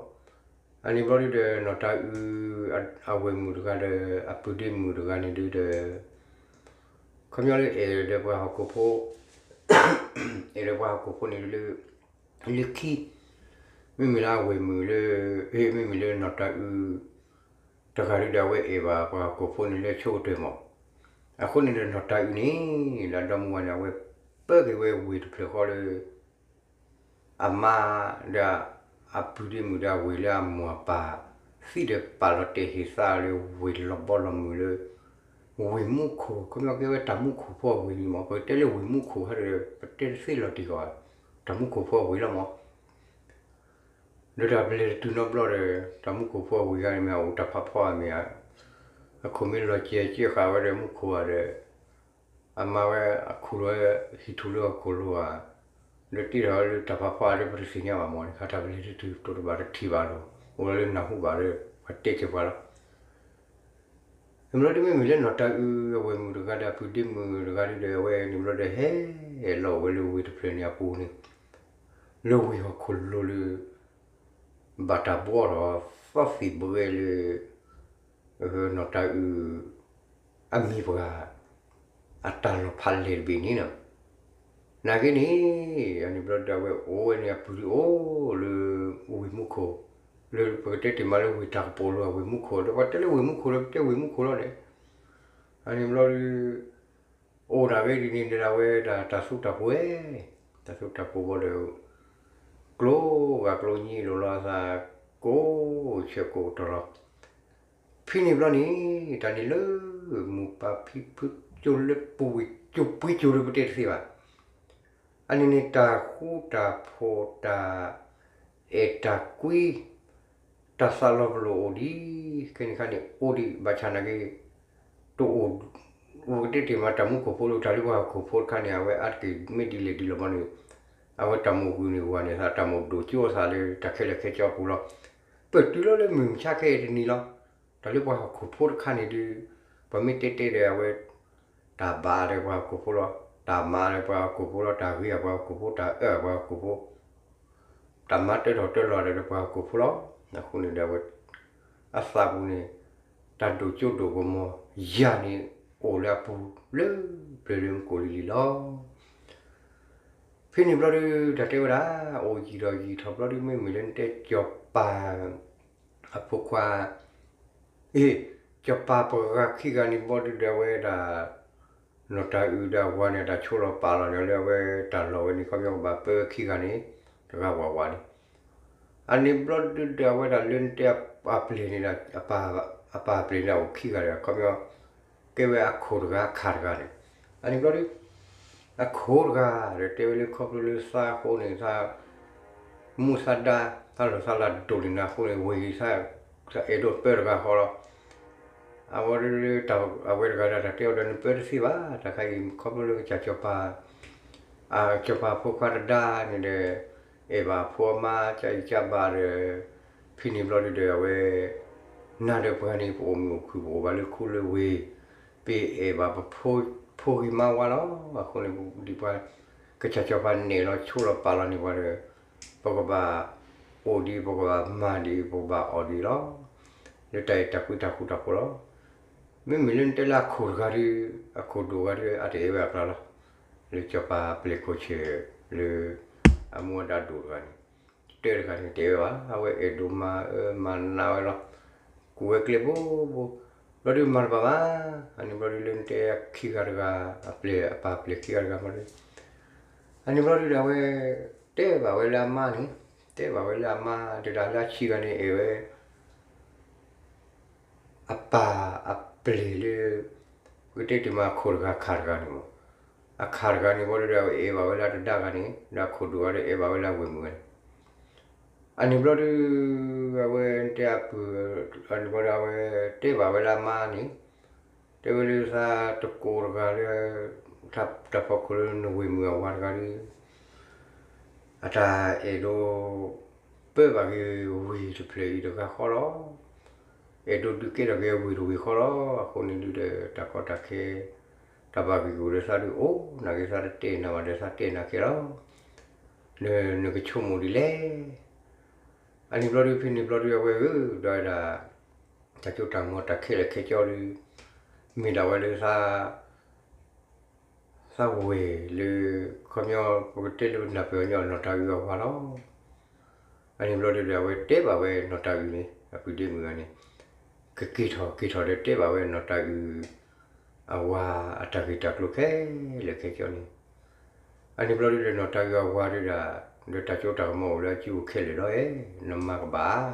ၤ. အန့ၣ်ဘျီဒုဒီး နီၢ်တၤအုး အဝဲၢ်မုၣ်တဂၤဒီး အပုၢ်ဒ့မုၣ်တဂၤန့ၣ်ဒုဒီး ခီပညီလၢအဲၣ်ဒီးပှၤဟီၣ်ခိၣ်ဖိ, အဲၣ်ဒီးပှၤဟီၣ်ခိၣ်ဖိန့ၣ်လၢ လၢခံ, မ့မ့ၢ်လၢအဝဲၢ်မုၣ်လၢ, မ့မ့ၢ်လၢနီၢ်တၤအုး တဂၤဒုဒီး အဝဲအဲၣ်ဘၣ်ပှၤဟီၣ်ခိၣ်ဖိန့ၣ်လၢဆိကတၢၢ်မး. အဃိန့ၣ်ဒီး နီၢ်တၤအုးန့ၣ် လၢအဒီမါဝၤန့ၣ် အဝဲပၢက့ၤဝဲဝ့ၢ်တဖျၢၣ်ဃီလၢ အမါဒီး အပုၢ်ဒ့မုၣ်ဒီးအဝဲၢ်လၢအမိၢ်အပၢ် သံဒီးပာ်လီၤတဲာ်ဟ့ၣ်သါလၢဝ့ၢ်လီၤဘီလီၤမုၢ်လၢ ဝ့ၢ်မူခိၣ်, ခီပညီကဲဝဲတၢ်မူခိၣ်ဖိအဝ့ၢ်န့ၣ်မး. ပတဲလၢဝ့ၢ်မူခိၣ်ဟဲဒီး ပတဲတသ့လီၤတံၢ်ကီးဘၣ်, တၢ်မူခိၣ်ဖိအဝ့ၢ်လီၤမး. ဒီးတၢ်ပလဲၤတတုၤနီတဘျီဒီး တၢ်မူခိၣ်ဖိအဝ့ၢ်ဂၤန့ၣ်မ့ၢ် အအိၣ်တၢ်ဖးဖီဧါမ့ၢ်ဧါ, အခိၣ်မ့ၢ်လီၤစဲၤက့ဃာ်ဝဲဒီးမူခိၣ်ဧါဒီး အမါဝဲအခူၣ်လီၤဝဲဟံၣ်ထူၣ်လၢဟီၣ်ခိၣ်လိၤဧါ, ဒီးတ့ထီၣ်လၢတၢ်ဖးဖီဧါဒီး ပတသ့ၣ်ညါဘၣ်မးန့ၣ် ခါတၢ်ပလဲၤတတုၤတိၢ်တဘၣ်တထံၣ်ဘၣ်ဒီး အိၣ်လီၤလၢနၢ်ဟူဘၣ်ဒီး ပှၤတဲက့ၤပှၤလီၤ. န့ၣ်ဘျီဒုမ့မ့ၢ်လၢနီၢ်တၤအုးအဝဲၢ်မုၣ်တဂၤဒီးအပုၢ်ဒ့မုၣ်တဂၤဒုဒီး အဝဲန့ၣ်ဘျီဒီး ဟဲလီၤဝဲလၢဝ့ၢ်တဖျၢၣ်န့ၣ်အပူၤန့ၣ် လၢဝ့ၢ်ဟီၣ်ခိၣ်လိၤလၢ ဘၣ်တၢ်ဘှီထီၣ်သီသံၣ်ဘှဲလၢ နီၢ်တၤအုး အမံၤပှၢ် အတၢ်လီၤဖးလဲၢ်တဘ့ၣ်န့ၣ်လီၤ. နာ်က့န့ၣ် အန့ၣ်ဘျီဒုဒီး အဝဲအိၣ်ဝဲန့ၣ်အပုၢ်ဒုအိၣ်လၢ ဝ့ၢ်မူခိၣ်, လၢပကတဲတ့ၢ်မးလၢဝ့ၢ်တၢ်ကပီၤလိၤ ဝ့ၢ်မူခိၣ်ဒီး ပှၤတဲလၢဝ့ၢ်မူခိၣ်ဒီး ပတဲဝ့ၢ်မူခိၣ်လီၤန့ၣ်. အန့ၣ်ဘျီဒု အိၣ်ဒၣ်ဂ့ၤဒ်န့ၣ်ဒီး အဝဲဒၣ်တၢ်သူတၢ်ပှဲၤ, တၢ်သူတၢ်ပှဲၤဘၣ်ဒီး ကျိဂၤကျိညံလိာ်လီၤအသး ကိးဆၢကိးကတီၢ်လီၤ. ဖဲန့ၣ်ဘျီန့ၣ် တၢ်န့ၣ်လၢ မိၢ်ပၢ်ဖံဖုကၠိလၢပူၤဝံၤကၠိပှ့ၤကၠိလၢပတဲတသ့ဘၣ်. အန့ၣ်န့ၣ် တၢ်ဃူတၢ်ဖိး တၢ်အဲၣ်တၢ်ကွံ တၢ်သးလီၤပလိာ်အိၣ်ဒံး, ခဲန့ၣ်ခါန့ၣ် အိၣ်ဒံးဘၣ်ဆၣ်နာ်က့ တအိၣ်, ပကတဲတ့ၢ်မးတၢ်မူခိၣ်ဖိဒီး တၢ်လၢပှၤဟီၣ်ခိၣ်ဖိတခါန့ၣ် အဝဲအါတက့ၢ်မ့ၢ်ဒ်လဲၣ်ဒ်လဲၣ်မးန့ၣ် အဝဲတၢ်မိၣ်ဂုာ်န့ၣ်ဝၤန့ၣ်သး တၢ်မိၣ်ဒိၣ်ကၠိအသးလၢတၢ်ခဲလၢာ်ခဲဆ့အပူၤလီၤ. ပတုၤလီၤလၢမုၢ်မဆါခဲအံၤတနံၤလီၤ. တၢ်လၢပှၤဟီၣ်ခိၣ်ဖိတခါန့ၣ်ဒုး ပှၤမ့ၢ်တဲတဲဒီးအဝဲ တၢ်ဘၣ်ဒီးပှၤဟီၣ်ခိၣ်ဖိလီၤ. တၢ်မၤဒီးပှၤဟီၣ်ခိၣ်ဖိလီၤ. တၢ်ဂ့ၤအပှၤဟီၣ်ခိၣ်ဖိ, တၢ်အၢအပှၤဟီၣ်ခိၣ်ဖိ, တၢ်မၤတၢထီၣ်တၢလီၤဒီးပှၤဟီၣ်ခိၣ်ဖိလီၤ. အဃိန့ၣ်ဒီးအဝဲ အသးပူၤန့ၣ် တၢ်ဒိၣ်ကၠိဒိၣ်ကမီၤယၤန့ၣ် အိၣ်လၢအပူၤလၢပျၢၤလၢမူခိၣ်လံၤလံၤလီၤ. ဖဲန့ၣ်ဘျီဒုး တၢ်တဲဝဲဒၣ် အိၣ်ယံာ်ဒီးယံာ်ထီၣ်ဘျီဒုး မ့မ့ၢ်လၢနတဲကၠီၤပၤ အဖိခွါ အ့, ကၠီၤပၤပှၤဂၤခံဂၤန့ၣ်ဘျီဒုးဒီး အဝဲဒၣ် နီၢ်တၤအုးဒီးအဝၤန့ၣ် တၢ်ဆိလီၤပာ်လီၤန့ၣ်လၢအဝဲတၢ်လီၢ်ဝဲန့ၣ် ခီပညီကဘၣ်ပၢဝဲခံဂၤန့ၣ် တဂၤဝးဝးန့ၣ်. အန့ၣ်ဘျီဒုးဒီးအဝဲဒၣ်လၢနတဲအပျဲၢ်န့ၣ်ဒီး အပၢ်အပျဲၢ်န့ၣ်ဒီးအိၣ်ခံဂၤဒီး ခီပညီ ကဲဝဲအခိၣ်တဂၤအခါတဂၤန့ၣ်. အန့ၣ်ဘျီဒုး အခိၣ်တဂၤဒီးတဲဝဲလၢခီဖျိလၢသးအဃိန့ၣ် သးမူသးဒါ သးလီၢ်သးလၤဒိၣ်န့ၣ်အဃိန့ၣ် ဝံၤသး သးအဲၣ်ဒိးပၢတဂၤဃီလီၤ. အဝဲဒၣ်လၢ အဝဲတဂၤဒီးတၢ်တဲအီၤဒီး နပၢတသ့ဘၣ် တၢ်ခါအံၤ ခီဖျိလၢကစၢ်ကၠီၤပၤ ကၠီၤပၤဖိခွါတဒါန့ၣ်ဒီး အဲၣ်ဘၣ်အဖိအမါ ကအံၤကဘၣ်ဒီး ဖဲန့ၣ်ဘျီဒုးဒီးအဝဲ နၤဒီးပှၤန့ၣ် ပအိၣ်မုာ်အိၣ်ခုၣ် ပအိၣ်ဘၣ်လၢခူလၢဝ့ၢ် ပအဲၣ်ဘၣ်ပဖိ ဖိဂ့ၤမါဝါလီၤ. အဃိန့ၣ် ဒ်ပှၤ ကစၢ်ကၠီၤပၤနဲၣ်လီၤဆိလီၤပာ်လီၤန့ၢ်ပှၤဒီး ပကဘၣ်အိၣ်ဒံး ပကဘၣ်မၤဒံး ပကဘၣ်အီၣ်ဒံးလီၤ. လၢတၢ်အဲၣ်တၢ်ကွံတၢ်ဃူတၢ်ဖိးလီၤ. မ့မ့ၢ်လၢနတဲလၢအခိၣ်တဂၤဒီး အခိၣ်ဒိၣ်တဂၤဒီး အတအဲၣ်ဝဲအကျါလီၤ. လၢစီၤပၤပျဲၢ်ခိၣ်ဆၢၣ်လၢ အမူအဒါဒိၣ်တဂၤန့ၣ် တၢတဂၤန့ၣ် တအဲၣ်ဝဲဘၣ်. အဝဲအဲၣ်ဒိးမၤအၢမၤနးဝဲလီၤ. ကူၣ်ဝဲကျဲဘိဘိ ဘျီဒုးမၤတဘၣ်ဘၣ်. အန့ၣ်ဘျီဒုးလၢနတဲခံဂၤတဂၤ အပျဲၢ်အပၢ်ပျဲၢ်ခံဂၤတဂၤဘျီဒုး အန့ၣ်ဘျီဒုးဒီးအဝဲ တဲဘၣ်ဝဲလၢအမါန့ၣ် တဲဘၣ်ဝဲလၢအမါ တဒၣ်လၢအဆံးဂၤန့ၣ် အဲၣ်ဝဲ အပၢ်အပျဲၢ်လၢ ပကတဲတ့ၢ်မးအခိၣ်တဂၤအခါတဂၤန့ၣ်မး အခါတဂၤန့ၣ်ဘျီဒုးဒီး အဝဲအဲၣ်ဘၣ်ဝဲလၢအတဒါဂၤန့ၣ် ဒီးအခိၣ်ဒိၣ်ဂၤဒီးအဲၣ်ဘၣ်ဝဲလၢအဝဲၢ်မုၣ်ဂၤန့ၣ် အန့ၣ်ဘျီဒုး အဝဲတဲအပုၢ် အန့ၣ်ဘျီဒုး အဝဲတဲဘၣ်ဝဲလၢအမါန့ၣ် တဲဝဲလၢသးတကိးတဂၤလၢ တၢ်ဖီခိၣ်လၢနဝဲၢ်မုၣ်အဝၤတဂၤဒုး အတၢ်အဲၣ်ဒိး ပၢဘၣ်က့ၤဝ့ၢ်တဖျၢၣ်အံၤတဂၤဃီလီၤ. အဲၣ်ဒိးဒုးကဲထီၣ်က့ၤဝ့ၢ်တဝ့ၢ်ဃီလီၤ. အဃိန့ၣ်ဒုးဒီး တၢ်ကီတၢ်ခဲ တၢ်ဘၣ်ဂံၢ်ဂူာ်ဒီးသးဒုးအိၣ် နာ်က့သးတတဲနၤဘၣ်ဒီးသးတဲနၤခဲလီၤ. နကဆိကမိၣ်ဒ်လဲၣ်. အန့ၣ်ဘျီဒုး ဖဲန့ၣ်ဘျီဒုး အဝဲဧၢ ဒီးဝဲဒၣ် တၢ်စိတၢ်ကမီၤတၢ်ခဲလၢာ်ခဲဆ့ဒုး မ့ၢ်ဒၣ်ဝဲလၢ သးဝဲၢ်လၢ ခီပညီ ပကတဲလၢပနၢ်ပၢၢ်ညီ နီၢ်တၤအုးအဝၤလီၤ. အန့ၣ်ဘျီဒုးဒီး အဝဲတဲဘၣ်ဝဲနီၢ်တၤအုးန့ၣ် အပုၢ်ဒ့မုၣ်ဂၤန့ၣ် ကက့ၤထီၣ်က့ၤထီၣ်ဒီးတဲဘၣ်ဝဲနီၢ်တၤအုး အဝၤအတၢ်ဂ့ၢ်တၢ်ကျိၤခဲလၢာ်ခဲဆ့န့ၣ် အန့ၣ်ဘျီဒုးဒီး နီၢ်တၤအုးအဝၤဒုးဒၣ် ဒီးတၢ်စိတၢ်ကမီၤအိၣ်လၢအစုပူၤခဲလၢာ်လီၤ. နမၤကဘၣ်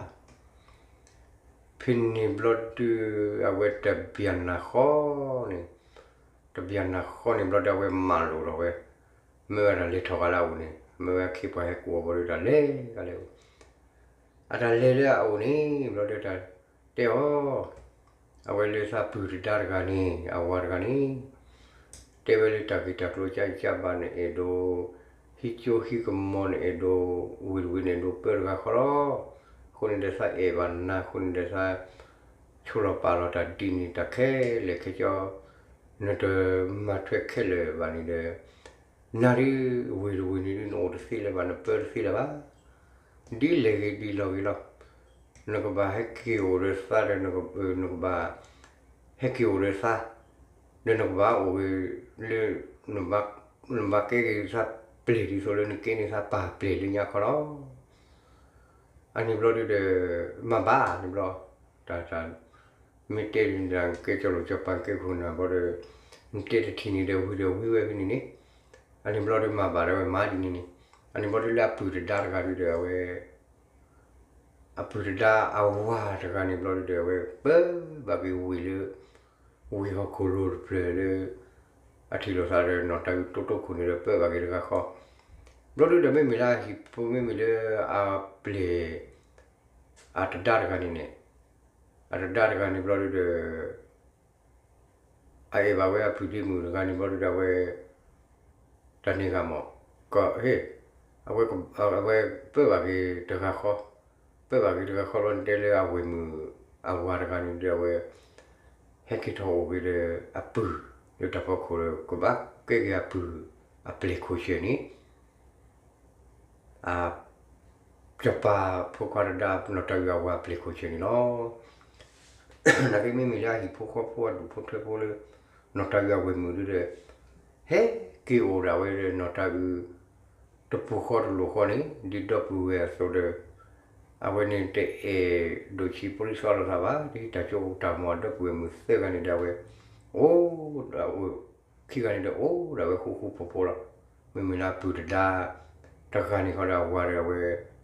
ဖဲန့ၣ်ဘျီဒုး အဝဲတဘၣ်နၢ်ဃီန့ၣ်, တဘၣ်နၢ်ဃီန့ၣ်ဘျီဒုး အဝဲမၤလိာ်ထီၣ်ဝဲ, မ့ၢ်ဝဲဒၣ်လဲၤထီၣ်ဂၤလၢအအိၣ်န့ၣ်, မ့ၢ်ဝဲအခ့အပှၤဟဲကိးအီၤဘျီဒုး တၢ်လဲၤဂၤလၢအအိၣ်, အတၢ်လဲၤလၢအအိၣ်န့ၣ် ဘျီဒုးတၢ်တဲအီၤ, အဝဲလၢသးပုၢ်တဒါတဂၤန့ၣ် အဝၤတဂၤန့ၣ် တဲဝဲလၢတၢ်ဂ့ၢ်တၢ်ကျိၤ ကၢ်ကၢ်ဘၣ် နအဲၣ်ဒိး ဟံးကၠိဟံးကမီၤ နအဲၣ်ဒိး ဝ့ၢ်တဝ့ၢ် နအဲၣ်ဒိးပၢတဂၤဃီလီၤ. အဃိန့ၣ်ဒီး သးအဲၣ်ဘၣ်နၤ အဃိန့ၣ်ဒီး သးဆိးလီၤပာ်လီၤတၢ်ဒ်န့ၣ် တၢ်ခဲလၢာ်ခဲဆ့ နတမၤထွဲခဲလၢာ်ဘၣ်န့ၣ်ဒီး နၤဒုး ဝ့ၢ်တဝ့ၢ်န့ၣ်ဒုး နအိၣ်တသ့လၢၤဘၣ် နပၢတသ့လၢၤဘၣ်. ဒ်လဲၣ်ဂ့ၤဒ်လဲၣ်ဂ့ၤလီၤ. နကဘၣ်ဟဲက့ၤအိၣ်ဒီးသးဒီး နကဘၣ် ဟဲက့ၤအိၣ်ဒီးသး, ဒီးနကဘၣ်အိၣ်ဂ့ၤလၢ နဘၣ်ကဲက့ၤသးပျဲၢ်ဒ်သိးလၢနကဲန့ၢ်သးပၢ်ပျဲၢ်လၢညါခီလီၤ. အန့ၣ်ဘျီဒုးဒီး မၤဘၣ်န့ၣ်ဘျီ, တၢ် တၢ် မ့ၢ်တဲဒ်န့ၣ်ဒီး ကဲကၠီလိာ်ကၠီပၤ ကဲခိၣ်နၢ်ဘျီဒီး နတဲတထံၣ်န့ၣ်ဒီး ဝံၤဒီးဝံၤဝဲဖဲန့ၣ်န့ၣ်, အန့ၣ်ဘျီဒုးမၤဘၣ်ဒီး အဝဲမၤဒ်န့ၣ်န့ၣ်, အန့ၣ်ဘျီဒုးလၢအပုၢ်တဒါတဂၤဒုးဒီး အဝဲ အပုၢ်တဒါအဝၤတဂၤန့ၣ်ဘျီဒုးဒီး အဝဲပၢဘၣ်က့ၤဝ့ၢ်လၢ ဝ့ၢ်ဟီၣ်ခိၣ်လိၤတဖျၢၣ်လၢ အထံၣ်လိာ်သးဒီးနီၢ်တၤအုးတိတိခိၣ်န့ၣ်ဒီး ပၢဘၣ်က့ၤတဂၤဃီ, ဘျီဒုးဒီး မ့မ့ၢ်လၢအဟံၣ်ဖိ မ့မ့ၢ်လၢအပျဲၢ် အတဒါတဂၤန့ၣ်န့ၣ်, အတဒါတဂၤန့ၣ်ဘျီဒုးဒီး အအဲၣ်ဘၣ်ဝဲအပုၢ်ဒ့မုၣ်တဂၤန့ၣ်ဘျီဒုးဒီး အဝဲ တၢ်န့ၢ်ဂၤမး ကဟ့ၣ် အဝဲ အဝဲပၢဘၣ်က့ၤတဂၤဃီ, ပၢဘၣ်က့ၤတဂၤဃီဘျီန့ၣ် တဲလၢအဝဲၢ်မုၣ်အဝၤတဂၤန့ၣ်ဒီး အဝဲ ဟဲက့ၤထီၣ်အိၣ်က့ၤဒီးအပုၢ်လၢတၢ်ဖီခိၣ်ဒီး ကဘၣ်ကဲက့ၤအပုၢ်အပျဲၢ်ခိၣ်ဆၢၣ်န့ၣ် အ စီၤပၤဖိခွါတဒါ နီၢ်တၤအုးအဝၤအပျဲၢ်ခိၣ်ဆၢၣ်န့ၣ်လီၤ. နာ်က့မ့မ့ၢ်လၢအဟံၣ်ဖိဃီဖိအဒူၣ်ဖိထၢဖိလၢ နီၢ်တၤအုးအဝဲၢ်မုၣ်ဒုးဒီး ဟဲက့ၤအိၣ်ဒၣ်ဝဲဒီးနီၢ်တၤအုး တပူၤဃီတလိၤဃီန့ၣ် ဒ်ဒီပုၢ်ဝဲၢ်အသိးဒီး အဝဲန့ၣ်တအဲၣ်ဒိးဆံးဖိလံၤသီလိာ်သးဘၣ် ဒ်တၢ်ကၠိတၢ်ကမီၤအဒီပုၢ်ဝဲၢ်မုၣ်သၢဂၤန့ၣ်ဒီး အဝဲ အိၣ်ဒၣ်အိၣ် ခံဂၤန့ၣ်ဒီး အိၣ်ဒၣ်ဝဲဃူဃူဖိးဖိးလီၤ. မ့မ့ၢ်လၢအပုၢ်တဒါ တဂၤန့ၣ်ဃီဒီး အဝၤဒီးအဝဲ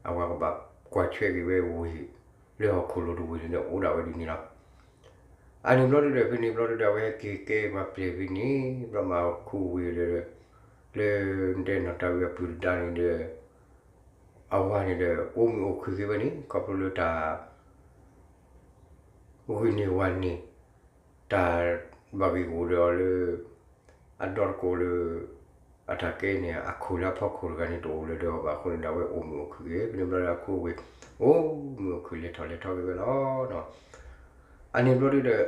အဝၤကဘၣ်ကွၢ်ထွဲက့ၤဝဲဝ့ၢ် လၢဟီၣ်ခိၣ်လိၤတဝ့ၢ်န့ၣ်ဒီး အိၣ်ဒၣ်ဝဲဒ်န့ၣ်လီၤ. အန့ၣ်ဘျီဒုးဒီး ဖဲန့ၣ်ဘျီဒုးဒီး အဝဲဟဲက့ၤကဲပှၤပျဲၢ်ဖဲန့ၣ် ဘျီမၤခူဝ့ၢ်ဒီး လၢတဲနီၢ်တၤအုးအပုၢ်တဒါန့ၣ်ဒီး အဝၤန့ၣ်ဒီး အိၣ်မုာ်အိၣ်ခုၣ်က့ၤဝဲန့ၣ် ခီဖျိလၢတၢ် ဂုာ်န့ၢ်ဝၤန့ၢ် တၢ်ဘၣ်ဂ့ၢ်ကအိၣ်ဒီးအီၤလၢ အဒီတကိးလၢ အတၢ်ကဲန့ၣ် အခိၣ်လၢအဖီခိၣ်တဂၤန့ၣ် တအိၣ်လၢၤဒီးအီၤဘၣ်အဃိန့ၣ်ဒီး အဝဲအိၣ်မုာ်အိၣ်ခုၣ်က့ၤ ဖဲန့ၣ်ဘျီဒီးအခိဝ့ၢ် အိၣ်မုာ်အိၣ်ခုၣ်လဲၤထီၣ်လဲၤထီက့ၤဝဲလီၤ. အန့ၣ်ဘျီဒုးဒီး တၢ်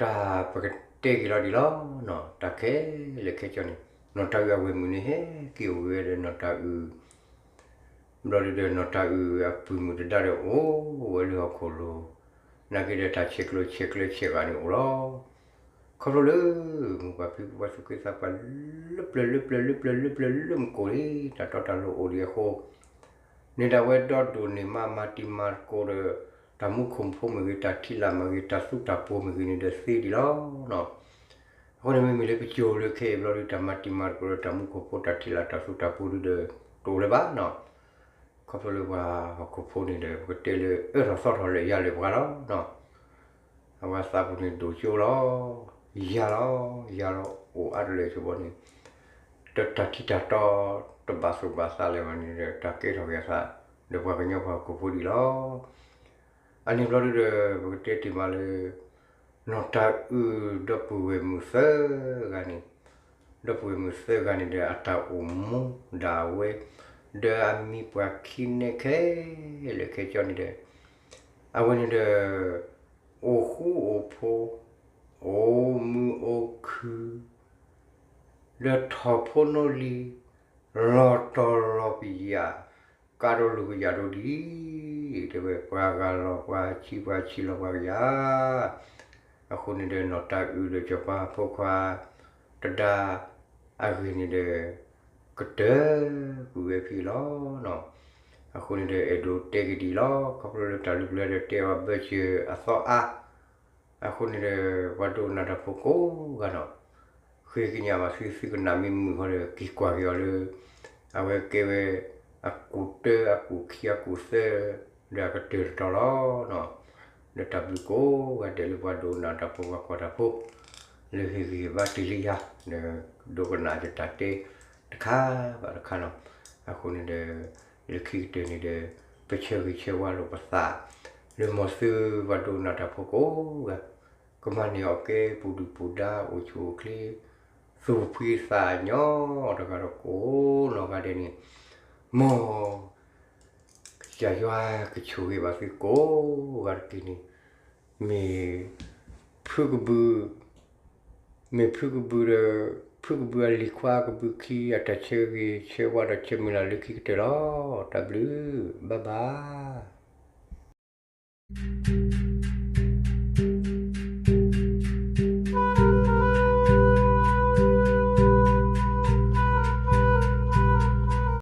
ပကတဲက့ၤလီၤဒ်လီၤ. တၢ်ခဲလၢာ်ခဲဆ့န့ၣ် နီၢ်တၤအုးအဝဲၢ်မုၣ်န့ၣ် ဟဲက့ၤအိၣ်က့ၤဝဲဒီးနီၢ်တၤအုး ဘျီဒုးဒီး နီၢ်တၤအုးအပုၢ်မုၣ်တဒါဒီး အိၣ်ဝဲလၢဟီၣ်ခိၣ်လိၤ နာ်က့ဒီး တၢ်ဆဲးကျိးဆဲးကျၢဆဲးဂာ်န့ၣ်အိၣ်လီၤ. ခီဖျိလၢ မိၢ်ပၢ်ဖံဖုပှၤသူၣ်က့သးပှၢ် လၢပျၢၤလၢပျၢၤလၢပျၢၤလၢပျၢၤလၢမူခိၣ်န့ၣ် တၢ်တီတၢ်လိၤအိၣ်ဒံးအဃိ န့ၣ်ဒၣ်ဝဲဒီဒိၣ်န့ၢ်မး မၤတံၤမၤသကိးဒီး တၢ်မူခိၣ်ဖိမ့ၢ်ဂ့ၤ တၢ်ထံလာ်မ့ၢ်ဂ့ၤ တၢ်သူတၢ်ပိၤမ့ၢ်ဂ့ၤန့ၣ်ဒီးသ့ဒံးလီၤ. အဃိန့ၣ် မ့မ့ၢ်လၢပစိၤလၢခဲအံၤဘျီဒုး တၢ်မၤတံၤမၤသကိးဒီး တၢ်မူခိၣ်ဖိ တၢ်ထံလာ် တၢ်သူတၢ်ပိၤဒုးဒီး တအိၣ်လၢၤဘၣ်နီၤ. ခီဖျိလၢပှၤဟီၣ်ခိၣ်ဖိန့ၣ်ဒီး ပကတဲလၢအၢထီၣ်သီထီၣ်လၢယၤလၢပှၤလီၤ. အဝဲသးပူၤန့ၣ်ဒိၣ်ကၠိလီၤ. ယၤလီၤ, ယၤလီၤအိၣ်အါတလၢာ်ဆိဘီန့ၣ် တၢ်ထံၣ်တၢ်တီ တဘၣ်သူၣ်ဘၣ်သးလၢၤဘၣ်န့ၣ်ဒီး တၢ်ကဲထီၣ်က့ၤအသး ဒီးပှၤကညီပှၤဟီၣ်ခိၣ်ဖိဒံးလီၤ. အန့ၣ်ဘျီဒုးဒီး ပကတဲတ့ၢ်မးလၢ နီၢ်တၤအုးဒီပုၢ်ဝဲၢ်မုၣ်သၢဂၤန့ၣ်, ဒီပုၢ်ဝဲၢ်မုၣ်သၢဂၤန့ၣ်ဒီး အတၢ်အိၣ်မူဒၣ်ဝဲ ဒီးအမံၤပှၤခံနဲခဲလၢာ်ခဲဆ့န့ၣ်ဒီး အဝဲန့ၣ်ဒီး အိၣ်ဃူအိၣ်ဖိး, အိၣ်မုာ်အိၣ်ခုၣ်, ဒီးထီၣ်ဖိနီၣ်လံၤ, လီၤတီၤလီၤပယၣ်, ကါဒိၣ်လူၤကယၤဒိၣ်ဒ် တဲဝဲပှၤဂၤလီၤပှၤဆံး ပှၤဆံးလီၤပှၤကယၤ, အဃိန့ၣ်ဒီး နီၢ်တၤအုးဒီးစီၤပၤဖိခွါ တဒါအဂ့ၢ်န့ၣ်ဒီး ကတၢၢ်ကွံာ်ဝဲဖဲလီၤ. အဃိန့ၣ်ဒီး အဲၣ်ဒိးတဲက့ၤဒ်အံၤလီၤ. ခီဖျိလၢတၢ်လုၢ်ပျၢၤဒီးတဲအီၤဘၢစၢၤအသီအါ အဃိန့ၣ်ဒီး ပှၤဒိကနၣ်တၢ်ဖိကိးဂၤနီၤ, ဃ့ကညးဘၣ်သု သုကနၣ်မ့ၢ်မုာ်ဃီဒီး က့ၤကွၢ်က့ၤအီၤလၢ အဝဲကဲဝဲ အကူာ်တၢ အကူာ်ခံ အကူာ်သၢ ဒီးအကတၢၢ်တတီၤလီၤ. ဒီးတၢ်ဘျုးကိးဂၤဒဲးလၢပှၤဒိကနၣ်တၢ်ဖိ ပှၤကွၢ်တၢ်ဖိ လၢဟ့ၣ်ဂံၢ်ဘါတ့ၢ်လံယၤ ဒီးဒိကနၣ်ယတၢ်တဲတခါဘၣ်တခါနီၤ. အဃိန့ၣ်ဒီး လၢခံကတၢၢ်န့ၣ်ဒီး ပဆၢဂ့ၤဆၢဝါလိာ်ပသး လၢမ်သုပှၤဒိကနၣ်တၢ်ဖိကိးဂၤ ကမၤန့ၢ်အီၣ်ကဲပူၤဒုၣ်ပူၤဒါ အိၣ်ဆူၣ်အိၣ်ချ့ သူၣ်ဖှံသးညီတဂၤဒီးကိးနီၢ်ဂၤဒဲးန့ၣ် မ်ကစၢ်ယွၤကဆိၣ်ဂ့ၤဘၣ်သုကိးဂၤတက့ၢ်န့ၣ် မ့ၢ်ဖုကဘုး မ့ၢ်ဖုကဘုးဒီး ဖုကဘုးအလံၤခွါကဘုးခံ အတၢ်ဆၢဂ့ၤဆၢဝါဒီးဆၢမုၢ်လၢ်လၢခံကတၢၢ်လီၤ. တၢ်ဘျုး bye bye.